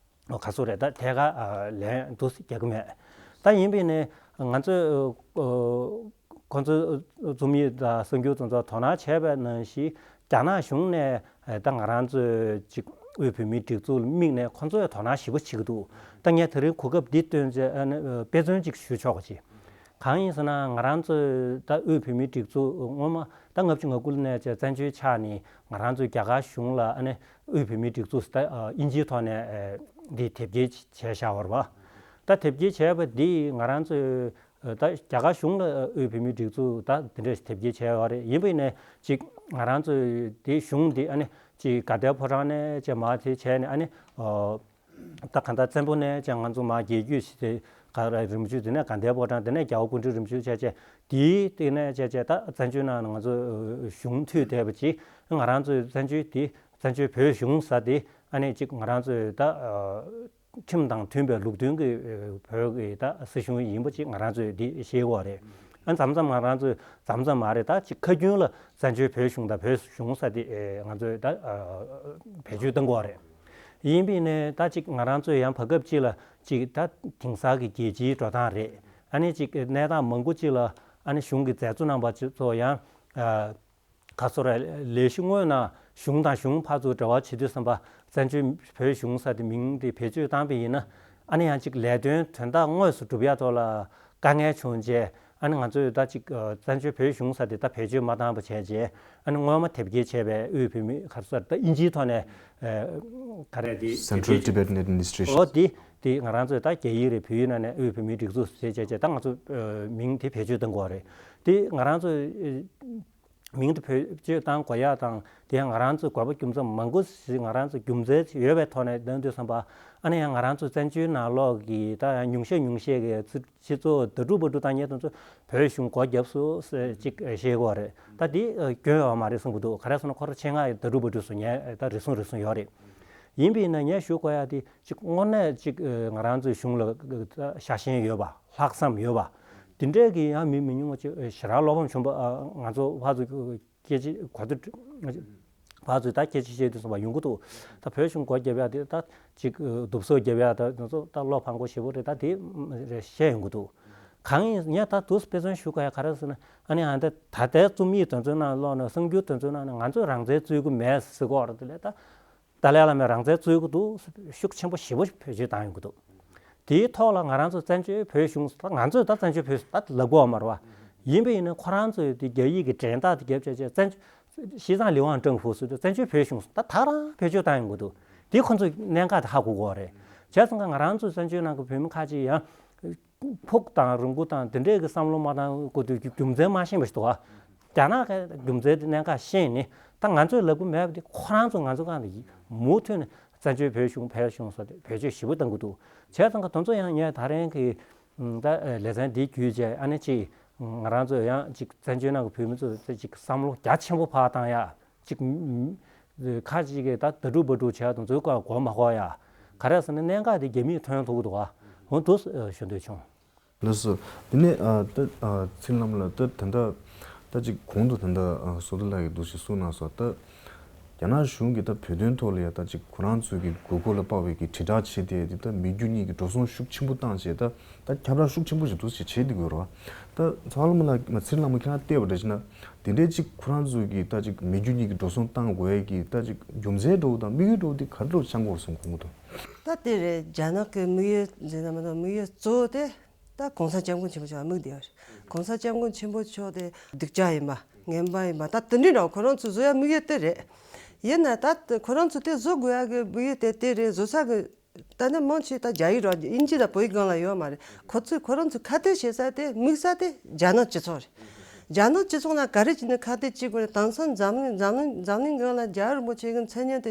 ག་ཚོད་རེད། ད་ཐད་ཀར་ལན་འདུག་རྒྱག་གི་མེད། ད་ཡིན་པས་ནས་ང་ཚོས་ཁོང་ཚོའི་རྩོམ་ཡིག་དང་གསར་འགྱུར་དེ་ཚོ་དོ་སྣང་བྱས་པ་ནང་བཞིན་རྒྱ་ནག་གཞུང་ནས་ད་ང་རང་ཚོའི་ཅིག་དབུས་བོད་མིའི་སྒྲིག་འཛུགས་ལ་དམིགས་ནས་ཁོང་ཚོས་དོ་སྣང་ཞེ་པོ་བྱེད་ཀྱི་འདུག་ད་ངས་དེ་རིང་གོ་སྐབས་འདི་བཏོན་བྱས་ཨ་ནི་དཔེ་མཚོན་ཅིག་ཞུ་ཆོག་པ་ཅིག་གང་ཡིན་ཟེར་ན་ང་རང་ཚོའི་ད་དབུས་བོད་མིའི་སྒྲིག་འཛུགས་སྔོན་མ་ད་ལྔ་བཅུ་ང་དགུ་ལོ་ནས་བཙན་བྱོལ་ཆགས་ནས་ང་རང་ཚོའི་རྒྱ་གར་གཞུང་ལ་ཨ་ནི་དབུས་བོད་མིའི་སྒྲིག་འཛུགས་ད་དབྱིན་ཇིའི་ཐོག་ནས་འདི་དེབ་སྐྱེལ་བྱས་བཞག་པ་རེད་བ། ད་དེབ་སྐྱེལ་བྱས་པ་འདི་ང་རང་ཚོའི་ད་རྒྱ་གར་གཞུང་ལ་དབུས་བོད་མིའི་སྒྲིག་འཛུགས་ད་འདི་འདྲས་དེབ་སྐྱེལ་བྱས་པ་རེད། ཡིན་པ་ཡིན་ནས་ཅིག་ང་རང་ཚོའི་དེ་གཞུང་འདི་ཨ་ནི་ཅིག་དགའ་ལྡན་ཕོ་བྲང་ནས་ཅིག་མར་དེ་བྱས་ནས་ཨ་ནི་ད་གང་ལྟར་བཙན་པོ་ནས་ཅིག་ང་ཚོ་མར་རྒྱལ་རྒྱུད་ཞིག་དེ་ག་རེ་རིམ་བྱོན་དེ་ནས་དགའ་ལྡན་ཕོ་བྲང་དེ་ནས་རྒྱལ་བ་སྐུ་ཕྲེང་རིམ་བྱོན་བྱས་བྱས་དེའི་སྟེང་ནས་བྱས་བྱས་ད་བཙན་བྱོལ་ནང་ང་ཚོ་གཞུང་མཐུད་བསྡད་པ་ཅིག་ང་རང་ཚོའི་བཙན་བྱོལ་དེ་བཙན་བྱོལ་བོད་གཞུང་ཟེར་དེ་ཨ་ནི་ཅིག་ང་རང་ཚོའི་ད། ཁྲིམས་དང་མཐུན་པའི་ལུགས་མཐུན་གྱི་བོད་ཀྱི་ད་སྲིད་གཞུང་ཡིན་པ་ཅིག་ང་རང་ཚོས་འདི་ཤེས་དགོས་རེད། ཨ་མཚམས་མཚམས་ང་རང་ཚོས་མཚམས་མཚམས་མ་རེད་ད་ཅིག་ཁ་རྒྱུན་ལ་བཙན་བྱོལ་བོད་གཞུང་དང་བོད་གཞུང་ཟེར་དེ་ང་ཚོས་ད་བེད་སྤྱོད་གཏང་དགོས་རེད། ཡིན་པས་ནས་ད་ཅིག་ང་རང་ཚོས་ཡང་བར་སྐབས་ཅིག་ལ་ཅིག་ད་དེང་སང་གི་རྒྱལ་སྤྱིའི་འགྲོ་སྟངས་རེད། ཨ་ནི་ཅིག་གནས་སྟངས་མང་པོ་ཅིག་ལ་ཨ་ནི་གཞུང་གི་མཛད་གཙོ་རྣམ་པ་ཚོ་ཡང་། ག་ཚོད་རེད། ལས་གཞི་དངོས་ནང་གཞུང་དང་གཞུང་ཕར་ཚུར་འབྲེལ་བ་བྱེད་དུས་ཙམ་པ་བཙན་བྱོལ་བོད་གཞུང་ཟེར་དེ་མིང་དེ་བེད་སྤྱོད་བཏང་པ་ཡིན་ན་ཨ་ནི་ཡང་ཅིག་ལས་དོན་དོན་དག་དངོས་སུ་སྒྲུབ་ཡ་ཐོག་ལ་དཀའ་ངལ་བྱུང་རྗེས་ཨ་ནི་ང་ཚོས་ད་ཅིག་བཙན་བྱོལ་བོད་གཞུང་ཟེར་དེ་ད་བེད་སྤྱོད་མ་བཏང་པ་བྱས་རྗེས་ཨ་ནི་སྔོན་མ་དེབ་སྐྱེལ་བྱས་པའི་དབུས་བོད་མི་ག་ཚོད་ད་དབྱིན་ཇིའི་ཐོག་ནས་ག་རེ་དེ་Central Tibetan Administration། འོ་དེ་དེ་ང་རང་ཚོས་ད་རྒྱ་ཡིག་རེད་བོད་ཡིག་ནང་ནས་དབུས་བོད་མིའི་སྒྲིག་འཛུགས་ཟེར་བྱས་རྗེས་ད་ང་ཚོ་མིང་དེ་བེད་སྤྱོད་གཏང་དགོས་རེད། དེ་ང་རང་ཚོས། མིང་དེ་བེད་སྤྱོད་བཏང་དགོས་ཡག་དང་དེ་ཡང་ང་རང་ཚོའི་དགོས་པ་རྒྱུ་མཚན་མང་པོ་ཞིག་ང་རང་ཚོ་རྒྱུ་མཚན་ཡོད་པའི་ཐོག་ནས་གནང་དུས་ཙམ་པ་ཨ་ནི་ཡང་ང་རང་ཚོ་བཙན་བྱོལ་ནང་ལོགས་ཀྱི་ད་ཡང་ཉུང་ཤས་ཉུང་ཤས་ཀྱི་སྤྱི་ཚོགས་ད་དྲུག་པ་དྲུག་བཏང་མཁན་དེ་ཚོ་བོད་གཞུང་སྒོ་བརྒྱབ་སོང་ཅིག་བཤད་ཀྱི་ཡོད་རེད། ད་དེ་སྐྱོན་ཡོད་མ་རེད་གསུང་གི་འདུག་ག་རེ་ཟེར་ན་ཁོ་རང་ཆེད་མངགས་ད་དྲུག་པ་དྲུག་སོང་ངས་ད་རེ་ཟུང་རེ་ཟུང་ཡོད་རེད། ཡིན་པས་ན་ངས་ཞུ་དགོས་ཡག་དེ་ཅིག་དངོས་གནས་ཅིག་ང་རང་ཚོའི་གཞུང་ལ་ཤ་ཞེན་ཡོད་པ་ལྷག་བསམ་ཡོད་པ། དེ་འདྲའི་གི་ཡང་མི་མི་ཉུང་བ་ཅིག་ཞེ་དྲག་བློ་ཕམ་བྱུང་བ་ང་ཚོ་ཕར་ཚུར་སྐད་ཆ་གོ་ཐོས་ཕར་ཚུར་ད་སྐད་ཆ་བཤད་དུས་ཙམ་པ་ཡོང་གི་འདུག་ད་བོད་གཞུང་སྒོ་བརྒྱབ་ཡག་དེ་ད་ཅིག་སྡུག་སོ་བརྒྱབ་ཡག་ད་ང་ཚོ་ད་བློ་ཕམ་གོ་ཞེ་པོ་རེད། ད་དེ་རེ་བཤད་ཡོང་གི་འདུག་གང་ཡིན་ངས་ད་དུས་དཔེ་མཚོན་ཞུ་དགོས་ཡག་ག་རེ་ཟེར་ན་ཨ་ནི་ཨ་ད་ད་ལྟའི་རྩོམ་ཡིག་དོན་ཚོད་ནང་ལོགས་ནས་གསར་འགྱུར་དོན་ཚོད་ནང་ནས་ང་ཚོས་རང་བཙན་རྩོད་ཀྱི་མེད་ཟེར་གོ་རེད། དེ་ལས་ད། ཏཱ་ལའི་བླ་མས་རང་བཙན་རྩོད་ཀྱི་འདུག་ཤུགས་ཆེན་པོ་ཞེ་པོ་བེད་སྤྱོད་བཏང་ཡོང་གི་འདུག་དེའི་ཐོག་ལ་ང་རང་ཚོ་བཙན་བྱོལ་བོད་གཞུང་ད་ང་ཚོས་ད་བཙན་བྱོལ་བོད་ད་ལབ་དགོས་མ་རེད་བ། ཡིན་པ་ཡིན་ན་ཁོ་རང་ཚོས་དེ་རྒྱ་ཡིག་གི་འགྲེམས་སྟེགས་དེ་རྒྱབ་བྱས་བྱས་བཙན་ཞི་ཙང་ལི་ཝང་ཀྲང་ཧྥུ་ཟེར་དུས་བཙན་བྱོལ་བོད་གཞུང་ད་ད་རང་བེད་སྤྱོད་བཏང་ཡོང་གི་འདུག་དེ་ཁོ་ཚོས་གནད་འགག་དེ་ཧ་གོ་དགོས་རེད། བྱས་ཙང་ང་རང་ཚོ་བཙན་བྱོལ་ནང་གི་བོད་མི་ཁ་ཅིག་ཡང་། ཕུགས་དང་རིང་པོ་དང་དེ་འདྲས་ཀྱི་བསམ་བློ་མ་བཏང་དགོས་དུས་རྒྱུ་མཚན་མ་ཤེས་པ་ཞིག་འདུག་ག་རྒྱ་ནག་གི་རྒྱུ་མཚན་དེ་གནད་འགག་ཤེས་ནས་ད་ང་ཚོས་ལབ་ཀྱི་མེད་པ་དེ་ཁོ་རང་ཚོ་ང་ཚོ་གང་དུ་མུ་མཐུད་ནས་བཙན་བྱོལ་བོད་གཞུང་བོད་གཞུང་ཟེར་ཏེ་བེད་སྤྱོད་ཞེ་པོ་གཏང་གི་འདུག་བྱས་ཙང་ག་དེ་ཚོ་ཡང་ངས་ད་རིང་གི་ད་ལེ་ཚན་འདི་བརྒྱུད་བྱས་ཨ་ནི་ཅིག་ང་རང་ཚོ་ཡང་ཅིག་བཙན་བྱོལ་ནང་གི་བོད་མི་ཚོ་ཅིག་བསམ་བློ་རྒྱ་ཆེན་པོ་ཕར་བཏང་ཡ། ཅིག་ཁ་ཅིག་གིས་ད་ད་དྲུག་པ་དྲུག་བྱས་དང་ཚོའི་སྐོར་གོ་མ་གོ་ཡ། ག་རེ་ཟེར་ན་གནད་འགག་དེ་རྒྱ་མིས་ཐོན་ཐུབ་ཀྱི་འདུག་ག་འོ་འདུག་ཞུ་འདོད་བྱུང་། ལགས་སོ། དེ་ནས་ད་ཚེ་རིང་ལགས་ལ་ད་ད་ལྟ་ད་ཅིག་གོང་དུ་ད་ལྟ་བསོད་བདེ་ལགས་ཀྱིས་འདུག་ཞིག་གསུངས་གནང་སོང་། ད་རྒྱ་ནག་གཞུང་གིས་ད་བོད་དོན་ཐོག་ལ་ཡ་ད་ཅིག་ཁོ་རང་ཚོའི་གི་དགོས་མཁོ་ལ་དཔག་པའི་གི་དྲིལ་བསྒྲགས་བྱས་ཏེ་དེ་ད་མི་རྒྱུ་གཉིས་ཀྱི་འགྲོ་སོང་ཤུགས་ཆེན་པོ་བཏང་བྱས་ད། ད་ཁྱབ་བསྒྲགས་ཤུགས་ཆེན་པོ་ཞིག་འདུག་ཅེས་བྱེད་འདུག་ཡོད་རེད་བ། ད་ཚ་བ་ལྷ་མོ་ལགས་མ་ཚེ་རིང་ལྷ་མོ་ཁྱེད་རང་བལྟས་པ་འདྲ་བྱས་ན་དེ་འདྲའི་ཅིག་ཁོ་རང་ཚོའི་གི་ད་ཅིག་མི་རྒྱུ་གཉིས་ཀྱི་འགྲོ་སོང་བཏང་དགོས་ཡས་ཀྱི་ད་ཅིག་རྒྱུ་མཚན་འདྲ་བོ་དང་དམིགས་ཡུལ་འདྲ་བོ་དེ་ག་རེ་འདྲ་བོ་འཆང་དགོས་རེད་བསམ་གོ་གི་འདུག་ད་དེ་རེད། རྒྱ་ནག་གི་དམིགས་ཡུལ་ཟེར་ན་མ་གཏོགས་དམིགས་ཡུལ་གཙོ་བོ་དེ་ད་གོང་ས་སྐྱབས་མགོན་ཆེན་པོ་མཆོག་དམིགས་བསྡད་ཡོད་རེད། གོང་ས་སྐྱབས་མགོན་ཆེན་པོ་མཆོག་དེ་སྡུག་ཅག་ཡིན་པ་ངན་པ་ཡིན་པ་ད་དེ་འདྲའི་འདྲ་བོ་ཁོ་རང་ཚོ་བཟོ་ཡ་དམིགས་ཡུལ་དེ་རེད། ཡིན་ན་ད་ཁོ་རང་ཚོ་དེ་བཟོ་དགོས་ཡ་གི་དམིགས་ཡུལ་དེ་དེ་རེད། བཟོ་ས་གི་ད་ནི་མང་ཆེ་ད་རྒྱ་ཡིག་ར་དབྱིན་ཇི་དང་བོད་ཡིག་སྒང་ལ་ཡོད་མ་རེད། ཁོ་ཚོས་ཁོ་རང་ཚོས་ཁ་གཏད་བྱེད་ས་དེ་དམིགས་ས་དེ་རྒྱ་ནག་སྤྱི་ཚོགས་རེད། རྒྱ་ནག་སྤྱི་ཚོགས་ནང་ག་རེ་བྱས་ནས་ཁ་གཏད་བྱེད་དགོས་རེད། དེང་སང་འཛམ་གླིང་འཛམ་གླིང་འཛམ་གླིང་སྒང་ལ་རྒྱལ་བ་རིན་པོ་ཆེ་གི་མཚན་སྙན་དེ་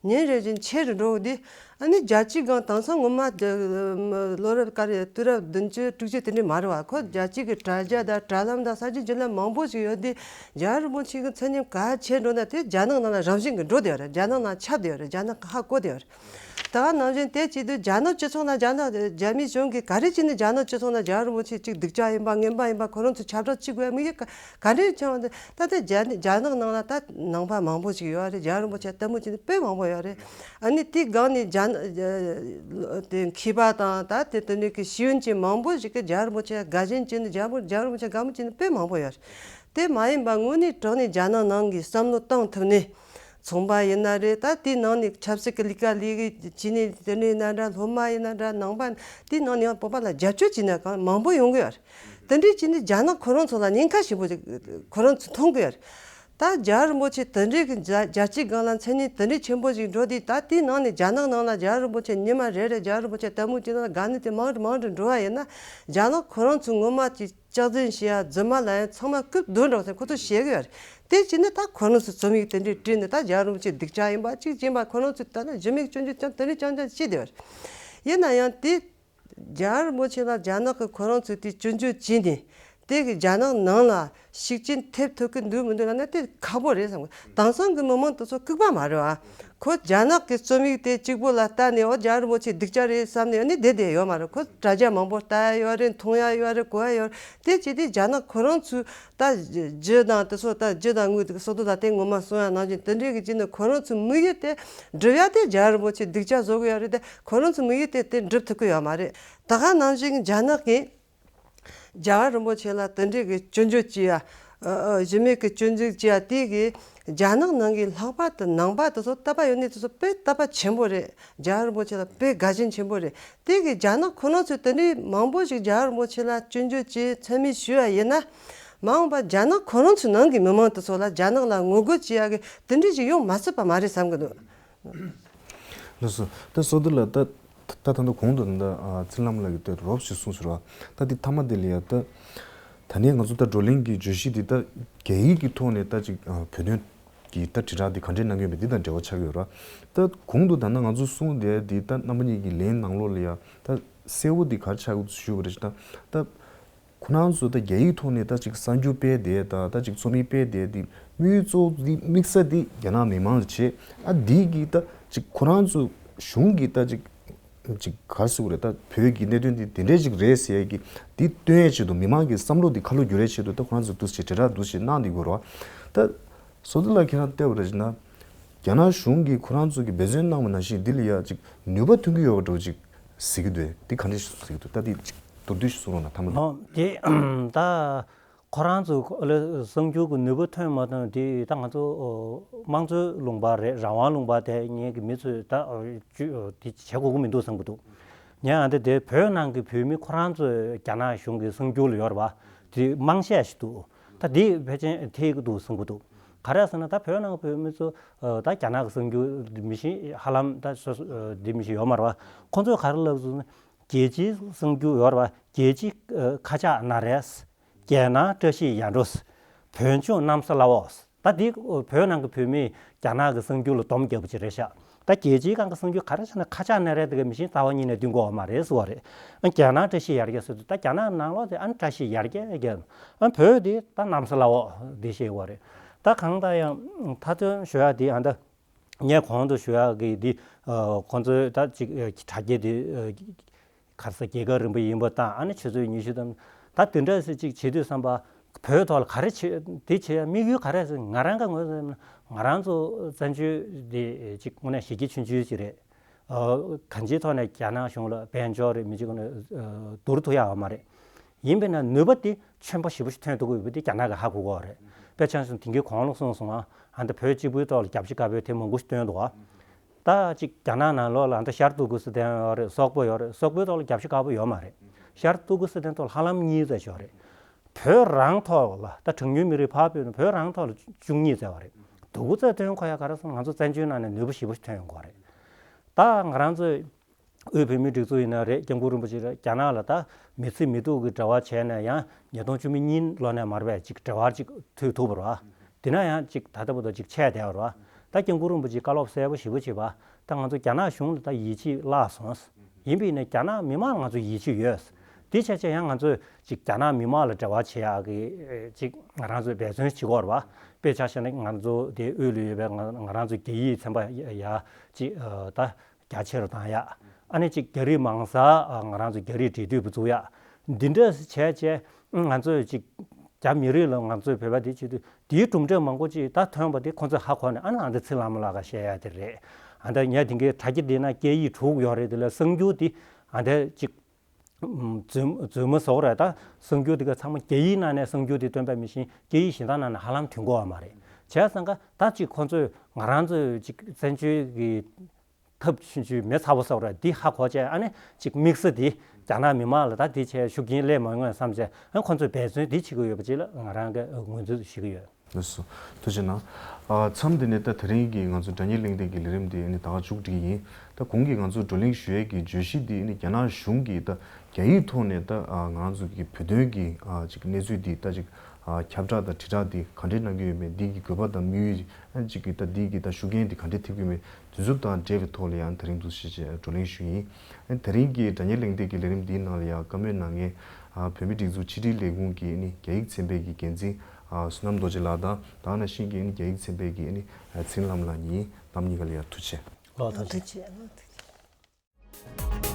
ཉིན་རེ་བཞིན་ཆེ་རུ་འགྲོ་གི་འདུག་ཨ་ནི་རྒྱལ་སྤྱིའི་སྒང་དེང་སང་ངོ་མ་དེ་ལོ་རབས་ག་རེ་དུས་རབས་བདུན་ཅུ་དྲུག་ཅུ་དེ་འདྲ་མ་རེད་བ། ཁོ་རྒྱལ་སྤྱིའི་གི་དྲ་རྒྱ་དང་དྲ་ལམ་དང་གསར་བརྗེ་བརྒྱུད་ལམ་མང་པོ་ཞིག་ཡོད་དུས་རྒྱལ་བ་རིན་པོ་ཆེ་གི་མཚན་སྙན་ག་ཆེ་འགྲོ་ན་དེ་རྒྱ་ནག་ནང་ལ་རང་བཞིན་གི་འགྲོ་བསྡད་ཡོད་རེད། རྒྱ་ནག་ནང་ཁྱབ་བསྡད་ཡོད་རེད། རྒྱ་ནག་གི་ཧ་གོ་བསྡད་ཡོད་རེད། ད་ག་ནང་བཞིན་དེ་བྱེད་དུས་རྒྱ་ནག་སྤྱི་ཚོགས་ནང་རྒྱ་ནག་རྒྱ་མིའི་གཞུང་གིས་ག་རེ་བྱས་ནས་རྒྱ་ནག་སྤྱི་ཚོགས་ནང་རྒྱལ་བ་རིན་པོ་ཆེ་གཅིག་སྡུག་ཅག་ཡིན་པ་ངན་པ་ཡིན་པ་ཁོ་རང་ཚོ་ཁྱབ་བསྒྲགས་བྱེད་དགོས་ཡ་དམིགས་ཡུལ་ག་ག་རེ་བྱུང་བ་དེ་ད་ལྟ་རྒྱ་རྒྱ་ནག་ནང་ལ་ད་ནང་པ་མང་པོ་ཞིག་ཡོད་རེད། རྒྱལ་བ་རིན་པོ་ཆེ་ལྟད་མོ་བྱེད་ནི་དཔེ་མང་པོ་ཡོད་རེད། ཨ་ནི་དེའི་སྒང་ནས་རྒྱ་ནག་དེ་མཁས་པ་དང་ད་དེ་དེ་ནས་ཀྱི་ཤེས་ཡོན་ཅན་མང་པོ་ཞིག་གིས་རྒྱལ་བ་རིན་པོ་ཆེ་དགའ་ཞེན་བྱེད་ནི་རྒྱལ་བ་རྒྱལ་བ་རིན་པོ་ཆེ་དགའ་མོ་བྱེད་ནི་དཔེ་མང་པོ་ཡོད་རེད། དེ་མ་ཡིན་པ་དངོས་གནས་དྲང་ནས་རྒྱ་ནག་ནང་གི་བསམ་བློ་བཏང་ཐུབ་ནས། ཚོང་པ་ཡིན་ན་རེད། ད་དེའི་ནང་ནས་ཆབ་སྲིད་ཀྱི་ལས་ཀ་ལས་ཀྱི་བྱས་ནས་དེ་འདྲ་ཡིན་ན་འདྲ། སློབ་མ་ཡིན་ན་འདྲ། ནང་པ་དེའི་ནང་ནས་ཡང་བོད་པ་ལ་རྒྱབ་སྐྱོར་བྱས་ན་གང་མང་པོ་ཡོང་གི་ཡོད་རེད། དེ་འདྲའི་བྱས་ནས་རྒྱ་ནག་ཁོ་རང་ཚོ་ལ་ཉེན་ཁ་ཆེན་པོ་ཞིག་ཁོ་རང་ཚོས་མཐོང་གི་ཡོད་རེད། ད་རྒྱལ་བ་རིན་པོ་ཆེ་དེ་འདྲའི་གི་རྒྱ་རྒྱལ་སྤྱིའི་སྒང་ལ་མཚན་སྙན་དེ་འདྲའི་ཆེན་པོ་ཞིག་འགྲོ་དུས། ད་དེའི་ནང་ནས་རྒྱ་ནག་ནང་ལ་རྒྱལ་བ་རིན་པོ་ཆེ་ཉི་མ་རེ་རེ་རྒྱལ་བ་རིན་པོ་ཆེ་ལྟད་མོ་བྱེད་ན་དགའ་ནི་དེ་མང་དུ་མང་དུ་འགྲོ་བ་ཡིན་ན། རྒྱ་ནག་ཁོ་རང་ཚོ་ངོ་མ་ཅིག་སྐྱག་རྫུན་བཤད་ཡ་རྫུན་མ་ལབ་ཡ་ཚང་མ་རྐུབ་རྡོལ་འགྲོ་ཟེར་ཁོ་ཚོ་བཤད་གི་ཡོད་རེད། དེ་བྱས་ནས་ད་ཁོ་རང་ཚོ་རྩོམ་ཡིག་དེ་འདྲའི་བྲིས་ནས་ད་རྒྱལ་བ་རིན་པོ་ཆེ་སྡུག་ཅག་ཡིན་པ་གཅིག་བྱས་པ། ཁོ་རང་ཚོས་ད་ནི་རྒྱུ་མེད་སྐྱོན་བརྗོད་ཀྱང་དེ་འདྲའི་རྐྱང་རྐྱང་བྱས་བསྡད་ཡོད་རེད། ཡིན་ན་ཡང་དེ་རྒྱལ་བ་རིན་པོ་ཆེ་ལ་རྒྱ་ནག་གིས་ཁོ་རང་ཚོས་དེ་སྐྱོན་བརྗོད་བྱས་ནས་དེ་གི་རྒྱ་ནག་ནང་ལ་ཤུགས་རྐྱེན་ཐེབས་ཐུབ་ཀྱི་འདུག་མི་འདུག་ལབ་ན་དེ་ཁག་པོ་རེད་བསམ་གི། དེང་སང་གི་མི་མང་དེ་ཚོ་ལྐུགས་པ་མ་རེད་བ། ཁོ་རྒྱ་ནག་གི་རྩོམ་ཡིག་དེ་གཅིག་པོ་ལ་ལྟ་ནས་འོ་རྒྱལ་བ་རིན་པོ་ཆེ་སྡུག་ཅག་རེད་བསམ་ནས་ཨ་ནི་བསྡད་བསྡད་ཡོད་མ་རེད། ཁོ་དྲ་རྒྱ་མང་པོ་ལྟ་ཡ་ཡོད་རེད། མཐོང་ཡ་ཡོད་རེད། གོ་ཡ་ཡོད་རེད། དེ་བྱས་དུས་རྒྱ་ནག་ཁོ་རང་ཚོས་ད་རྒྱུ་དང་དེ་ཚོ་ད་རྒྱུ་དང་དངོས་དེ་སོ་ཏོ་ད་དེ་ངོ་མ་གསུང་ཡ་ནང་བཞིན་དེ་འདྲའི་གི་བྱས་ནས་ཁོ་རང་ཚོའི་དམིགས་ཡུལ་དེ་སྒྲུབ་ཡ་དེ་རྒྱལ་བ་རིན་པོ་ཆེ་སྡུག་ཅག་བཟོ་གི་ཡོད་རེད་དེ། ཁོ་རང་ཚོའི་དམིགས་ཡུལ་དེ་དེ་འགྲུབ་ཐུབ་ཀྱི་ཡོད་མ་རེད། ད་ག་ནང་བཞིན་རྒྱ་ནག་གིས་རྒྱལ་བ་རིན་པོ་ཆེ་ལ་དེ་འདྲའི་གི་སྐྱོན་བརྗོད་བྱེད་ཡ། ཨ་ཨ་གཞི་མེད་ཀྱི་སྐྱོན་འཛུགས་བྱེད་ཡ་དེ་གི་རྒྱ་ནག་ནང་གི་ལྷག་པར་དུ་ནང་པ་དེ་ཚོ་དད་པ་ཡོད་ནི་དེ་ཚོ་དཔེ་དད་པ་ཆེན་པོ་རེད། རྒྱལ་བ་རིན་པོ་ཆེ་ལ་དཔེ་དགའ་ཞེན་ཆེན་པོ་རེད། དེ་གི་རྒྱ་ནག་ཁོ་རང་ཚོས་དེ་འདྲའི་མང་པོ་ཞིག་རྒྱལ་བ་རིན་པོ་ཆེ་ལ་སྐྱོན་བརྗོད་བྱེད་མཚན་སྨད་ཞུ་ཡ་ཡིན་ན། མ་འོངས་པ་རྒྱ་ནག་ཁོ་རང་ཚོའི་ནང་གི་མི་མང་དེ་ཚོ་ལ་རྒྱ་ནག་ལ་ངོ་རྒོལ་བྱེད་ཡ་གི་དེ་འདྲའི་ཞིག་ཡོང་མ་སྲིད་པ་མ་རེད་བསམ་གི་འདུག། ལགས་སོ། ད་སོ་ཏི་ལ་ད་ད་ད་ལྟ་གོང་དུ་ད་ཚེ་རིང་ལགས་ཀྱིས་ད་རོབ་ཞིག་གསུངས་ཟེར་བ། ད་འདི་མཐའ་མ་དེ་ལ་ཡ་ད་ད་ནས་ང་ཚོ་ད་བགྲོ་གླེང་གི་བརྗོད་གཞི་འདི་ད་རྒྱ་ཡིག་གི་ཐོག་ནས་ད་ཅིག་བོད་དོན་གྱི་ད་དྲིལ་བསྒྲགས་འདི་ག་འདྲས་གནང་གི་ཡོད་མེད་འདི་དང་འབྲེལ་བ་ཆགས་ཀྱི་ཡོད་ར། ད་གོང་དུ་ད་ནང་ང་ཚོ་གསུངས་བསྡད་འདི་ད་རྣམ་པ་གཉིས་ཀྱི་ལན་ནང་ལོགས་ལ་ཡ་ད་གསལ་བོ་འདི་ག་རེ་ཆགས་ཀྱི་འདུག་ཞུས་པ་རེད། ད་ད། ཁོ་རང་ཚོ་ད་རྒྱ་ཡིག་ཐོག་ནས་ད་ཅིག་གསར་འགྱུར་སྤེལ་བསྡད་ད་ད་ཅིག་རྩོམ་ཡིག་སྤེལ་བསྡད་འདི་དམིགས་ཡུལ་གཙོ་བོ་འདི་དམིགས་ས་འདི་རྒྱ་ནག་མི་མང་ལ་བྱེད། ཨ་འདི་གི་ད་ཅིག་ཁོ་རང་ཚོ་གཞུང་གི་ད་ཅིག་ཅིག་ག་རེ་ཟེར་དགོས་རེད། ད་བོད་ཀྱི་གནད་དོན་འདི་དེ་འདྲས་ཅིག་རེད་ཟེར་ཡས་ཀྱི་འདི་སྟོན་ཡས་ཆེད་དུ་མི་མང་གི་བསམ་བློ་འདི་ཁ་ལོ་བསྒྱུར་ཡས་ཆེད་དུ་ད་ཁོ་རང་ཚོ་འདུག་སེ་དྲིལ་བསྒྲགས་འདུག་སེ་གནང་འདི་དགོས་རེད་བ། ད་བཟོ་ལྟ་ལ་ཁྱེད་རང་བལྟས་པ་རེད་ན། རྒྱ་ནག་གཞུང་གིས་ཁོ་རང་ཚོ་གི་འབད་བརྩོན་གནང་བ་ནང་བཞིན་འདི་ལ་ཡ་ཅིག་ནུས་པ་ཐོན་གྱི་ཡོད་པ་འདྲ་བོ་ཅིག་གཟིགས་ཀྱི་འདུག། འདི་ག་འདྲ་ཞིག་གཟིགས་ཀྱི་འདུག། ད་འདི་ཅིག་མདོར་བསྡུས་ཤིག་གསུང་རོགས་གནང་། མཐའ་མ་ལ། ཨོ་དེ་ད་ཁོ་རང་ཚོ་ལ་གསར་འགྱུར་གྱི་ནུས་པ་ཐོན་མ་ཐོན་དེ་ད་ང་ཚོ་ཨོ་དམངས་གཙོའི་ལུང་པ་རེད། རང་དབང་ལུང་པ་དེ་ངེད་ཀྱི་མི་ཚོས་ད་ཨོ་ཅུ་ཨོ་དེ་བྱེད་དགོས་ཀྱི་མི་འདུག་བསམ་གྱི་འདུག། ངས་ཨ་འདི་དེ་བོད་ནང་གི་བོད་མི་ཁོ་རང་ཚོས་རྒྱ་ནག་གཞུང་གི་གསར་འགྱུར་ལ་ཡོད་རེད་བ། དེ་དམངས་གཞས་ཤིག་འདུག། ད་འདི་ཕལ་ཆེར་ཐེབས་ཀྱི་འདུག་བསམ་གྱི་འདུག། ག་རེ་ཟེར་ན་ད་བོད་ནང་བོད་མི་ཚོ་ཨ་ད་རྒྱ་ནག་གི་གསར་འགྱུར་འདི་མི་ཤེས། ཧ་ལམ་ད་སོ་སོ་ཨ་འདི་མི་ཤེས་ཡོད་མ་རེད་བ། ཁོང་ཚོས་ག་རེ་ལབ་སོང་ན་རྒྱལ་སྤྱིའི་གསར་འགྱུར་ཡོད་རེད་བ། རྒྱལ་སྤྱིའི་ཨ་ཁ་ཆག་ན་རེ། རྒྱལ་ནང་བཀྲ་ཤིས་ཡར་འགྲོ། བོད་ལྗོངས་གནམ་ས་བླ་འོག། ད་འདི་བོད་ནང་གི་བོད་མིས་རྒྱ་ནག་གི་གསར་འགྱུར་ལ་སྡོམ་རྒྱབ་པ་ཅིག་རེད་ཤག། ད་རྒྱལ་སྤྱིའི་སྒང་གི་གསར་འགྱུར་ག་རེ་ཟེར་ན་ཁ་ཆག་ན་རེ་དེ་ག་མི་ཤེས། རྩ་བ་ཉིད་ནས་འདོན་དགོས་བ་མ་རེད་ཟེར་བ་རེད། ཨ་རྒྱལ་ནང་བཀྲ་ཤིས་ཡར་རྒྱས་ཟེར་དུས་ད་རྒྱ་ནག་ནང་ལོགས་དེ་ཨ་བཀྲ་ཤིས་ཡར་རྒྱས་རྒྱས། ཨ་བོད་དེ་ད་གནམ་ས་བླ་འོག་འདི་བཤད་ཡོད་རེད། ད་གང་ལྟར་ཡང་མཐའ་དོན་ཞུ་ཡག་འདི་ཨ་ད་ངས་གོང་དུ་ཞུ་ཡག་གི་འདི་ཨ་ཁོང་ཚོའི་ད་ཅིག་ཨ་དྲ་རྒྱ་འདི་ཨ་ག་རེ་ཟེར་རྒྱལ་ཁབ་རིམ་པ་ཡིན་པ་དང་ཨ་ནི་ཆུ་ཚོད་ཉི་ཤུ་དང་ད་དེ་འདྲ་ཟེར་ཅིག་བྱེད་དུས་བསམ་པ། བོད་ཐོག་ལ་ག་རེ་བྱེད་དེ་བྱེད་ཡ་དམིགས་ཡུལ་ག་རེ་ཟེར། ང་རང་གི་ངོས་ཟེར་ན་ང་རང་ཚོ་བཙན་བྱོལ་འདི་ཅིག་དངོས་གནས་གཞིས་བྱེས་ཆུང་ཆུང་ཅིག་རེད། ཨ་གང་ཅིའི་ཐོག་ནས་རྒྱ་ནག་གཞུང་ལ་དཔལ་འབྱོར་རེད་མི་གཅིག་ནས་ཨ་བསྡུར་ཐུབ་ཡ་ཡོད་མ་རེད། ཡིན་པས་ན་ནུས་པ་དེ་ཁྱོན་པ་ཞེ་པོ་ཞིག་ཐོན་ཐུབ་ཀྱི་ཡོད་པ་དེ་རྒྱ་ནག་གིས་ཧ་གོ་གི་ཡོད་རེད། དཔེ་ཆ་བཞག་ན་དེང་གི་གོང་ལ་གསུངས་སོང་ང་། ཨ་ད་བོད་གཅིག་པུའི་ཐོག་ལ་རྒྱབ་ཤིག་དཀར་པོའི་དེབ་མང་པོ་ཞིག་བཏོན་འདུག་ག། ད་ཅིག་རྒྱ་ནག་ནང་ལོགས་ལ་ཨ་ད་ཤར་ཏུར་ཀི་སི་ཐན་ཡོད་རེད། སོག་པོ་ཡོད་རེད། སོག་པོའི་ཐོག་ལ་རྒྱབ་ཤིག་དཀར་པོ་ཡོད་མ་རེད། ཤར་ཏུར་ཀི་སི་ཐན་ཐོག་ལ་ཧ་ལམ་གཉིས་ཙམ་ཞིག་ཡོད་རེད། བོད་རང་ཐོག་ལ་ད་གྲངས་ཉུང་མི་རིགས་ཕར་ཕུད་ནས་བོད་རང་ཐོག་ལ་བཅུ་གཉིས་ཙམ་ཡོད་རེད། དུ་གུ་ཙམ་བཏོན་ཁོ་ཡ་ག་རེ་སོང་། ང་ཚོ་བཙན་བྱོལ་ནང་ནས་ནུས་པ་ཞེ་པོ་ཞིག་ཐོན་ཡོང་གི་རེད། ད་ང་རང་ཚོའི་དབུས་བོད་མིའི་སྒྲིག་འཛུགས་ཡིན་ན་རེད། སྐྱབས་མགོན་རིན་པོ་ཆེ་རེད། རྒྱ་ནག་ལ་ད་མི་ཚེ་མི་སྡུག་གི་འབྲེལ་བ་བྱས་ནས་ཡང་ཉིས་སྟོང་བཅུ་མེད་གཉིས་ལོ་ནས་མར་བས་ཅིག་འབྲེལ་བ་ཅིག་མཐུད་ཐུབ་པ་རེད་བ། དེ་ན་ཡང་ཅིག་ད་ལྟ་བར་དུ་ཅིག་ཆད་བསྡད་པ་རེད་བ། ད་སྐྱབས་མགོན་རིན་པོ་ཆེས་བཀའ་སློབ་གསལ་པོ་ཞེ་པོ་བྱས་པ། ད་ང་ཚོ་རྒྱ་ནག་གཞུང་ལ་ད་ཡིད་ཆེས་བརླག་སོང་། ཡིན་པས་ན་རྒྱ་ནག་མི་མང་ལ་ང་ཚོ་ཡིད་ཆེས་ཡོད། དེ་བྱས་བྱས་ཡང་ང་ཚོས་ཅིག་རྒྱ་ནག་མི་མང་ལ་འབྲེལ་བ་བྱེད་ཡག་གི་ཅིག་ང་རང་ཚོས་འབད་བརྩོན་བྱེད་དགོས་རེད་བ། དཔེ་ཆ་བཞག་ན་ང་ཚོ་དེ་དབུས་ལ་ཡོད་པའི་ང་ང་རང་ཚོ་རྒྱ་ཡིག་ཚན་པ་ཡ་ཡ་ཅིག་ཨ་ད་ རྒྱ་ཆེ་རུ་བཏང་ཡག་ཨ་ནི་ཅིག་རྒྱ་རིགས་མང་ས་ང་རང་ཚོ་རྒྱ་རིགས་འབྲེལ་མཐུད་པ་བཙུགས་ཡག་འདི་འདྲ་བྱས་བྱས་ང་ཚོས་ཅིག་རྒྱ་མི་རིགས་ལ་ང་ཚོས་བོད་པ་འདི་བྱེད་དུས་དེའི་གྲུབ་འབྲས་མང་པོ་ཅིག་ད་ཐོན་པ་དེ་ཁོང་ཚོས་ཧ་གོ་ནས་ཨ་ནི་ཨ་འདི་ཚེ་བླ་མ་ལགས་ཀ་བཤད་ཡག་དེ་རེད། ཨ་འདི་ངས་དེང་གི་དྲ་རྒྱ་འདི་ན་སྐད་ཡིག་དྲུག་ཡོད་རེད། དེ་ལ་གསར་འགྱུར་འདི་ཨ་འདི་ཅིག་རྫུན་རྫུན་མ་བཟོ་རེད། ད་གསར་འགྱུར་དེ་ག་ཚང་མ་རྒྱ་ཡིག་ནང་ནས་གསར་འགྱུར་དེ་སྟོན་པ་མི་ཤེས། སྐད་ཡིག་གཞན་དག་ནང་ནས་ཧ་ལམ་ཐོན་གོ་བ་མ་རེད། བྱས་ཙང་ཀ་ད་ཅིག་ཁོང་ཚོས་ང་རང་ཚོས་ཅིག་བཙན་བྱོལ་གྱི་ཐབས་ཆུང་ཆུང་མེ་ཚ་པོ་བཟོ་རེད། འདི་ཧ་གོ་བྱས་ཨ་ནི་ཅིག་དམིགས་བསལ་དེ་རྒྱ་ནག་མི་མང་ལ་ད་འདི་བྱས་ཤུགས་རྐྱེན་སླེབས་མ་ཡོང་བསམ་བྱས་ཨ་ཁོང་ཚོས་འབད་བརྩོན་འདི་བྱེད་ཀྱི་ཡོད་པ་ཅིག་ལ་ང་རང་གི་ངོས་འཛིན་ཞུ་གི་ཡོད། ལགས་སོ། ཐུགས་རྗེ་གནང་། ཨ་མཚམས་འདི་ནས་ད་དེ་རིང་གི་ང་ཚོ་དྲ་བརྙན་གླེང་སྟེགས་ཀྱི་ལས་རིམ་འདི་ནི་ད་ག་མཇུག་སྒྲིལ་གྱི་ཡིན། ད་གོང་གི་ང་ཚོ་བགྲོ་གླེང་ཞུ་ཡས་ཀྱི་བརྗོད་གཞི་འདི་ནི་རྒྱ་ནག་གཞུང་གིས་ད་རྒྱ་ཡིག་ཐོག་ནས་ད་ཨ་ང་རང་ཚོ་གི་བོད་དོན་གྱི་ཨ་ཅིག་གནས་ཚུལ་འདི་ད་ཅིག་ཨ་ཁྱབ་བསྒྲགས་དང་དྲིལ་བསྒྲགས་འདི་ག་འདྲས་གནང་གི་ཡོད་མེད། འདི་གི་དགོས་པ་དང་དམིགས་ཡུལ་ཨ་ཅིག་གི་ད་འདི་གི་ད་ཤུགས་རྐྱེན་འདི་ག་འདྲས་ཐེབས་ཀྱི་ཡོད་མེད། དེ་ཚོ་དང་འབྲེལ་བའི་ཐོག་ལ་ཡང་དེ་རིང་འདུག་སེ་བྱས་བགྲོ་གླེང་ཞུ་ཡིན། དེ་རིང་གི་དྲ་བརྙན་གླེང་སྟེགས་ཀྱི་ལས་རིམ་འདིའི་ནང་ལ་ཡང་བཀའ་མོལ་གནང་མཁན་ཨ་བོད་མིའི་སྒྲིག་འཛུགས་ཕྱི་དྲིལ་ལས་ཁུངས་ཀྱི་ཨ་ནི་རྒྱ་ཡིག་ཚན་པའི་གི་འགན་འཛིན་ཨ་བསོད་ནམས་རྡོ་རྗེ་ལགས་དང་ད་ག་ནང་བཞིན་གྱི་ཨ་ནི་རྒྱ་ཡིག་ཚན་པའི་གི་ཨ་ནི་ཚེ་རིང་ལྷ་མོ་ལགས་གཉིས་ལམ་གཉིས་ཀ་ལ་ཡང་ཐུགས་རྗེ་ཆེ། ལོ་ཐུགས་རྗེ་ཆེ། ལོ་ཐུགས་རྗེ་ཆེ།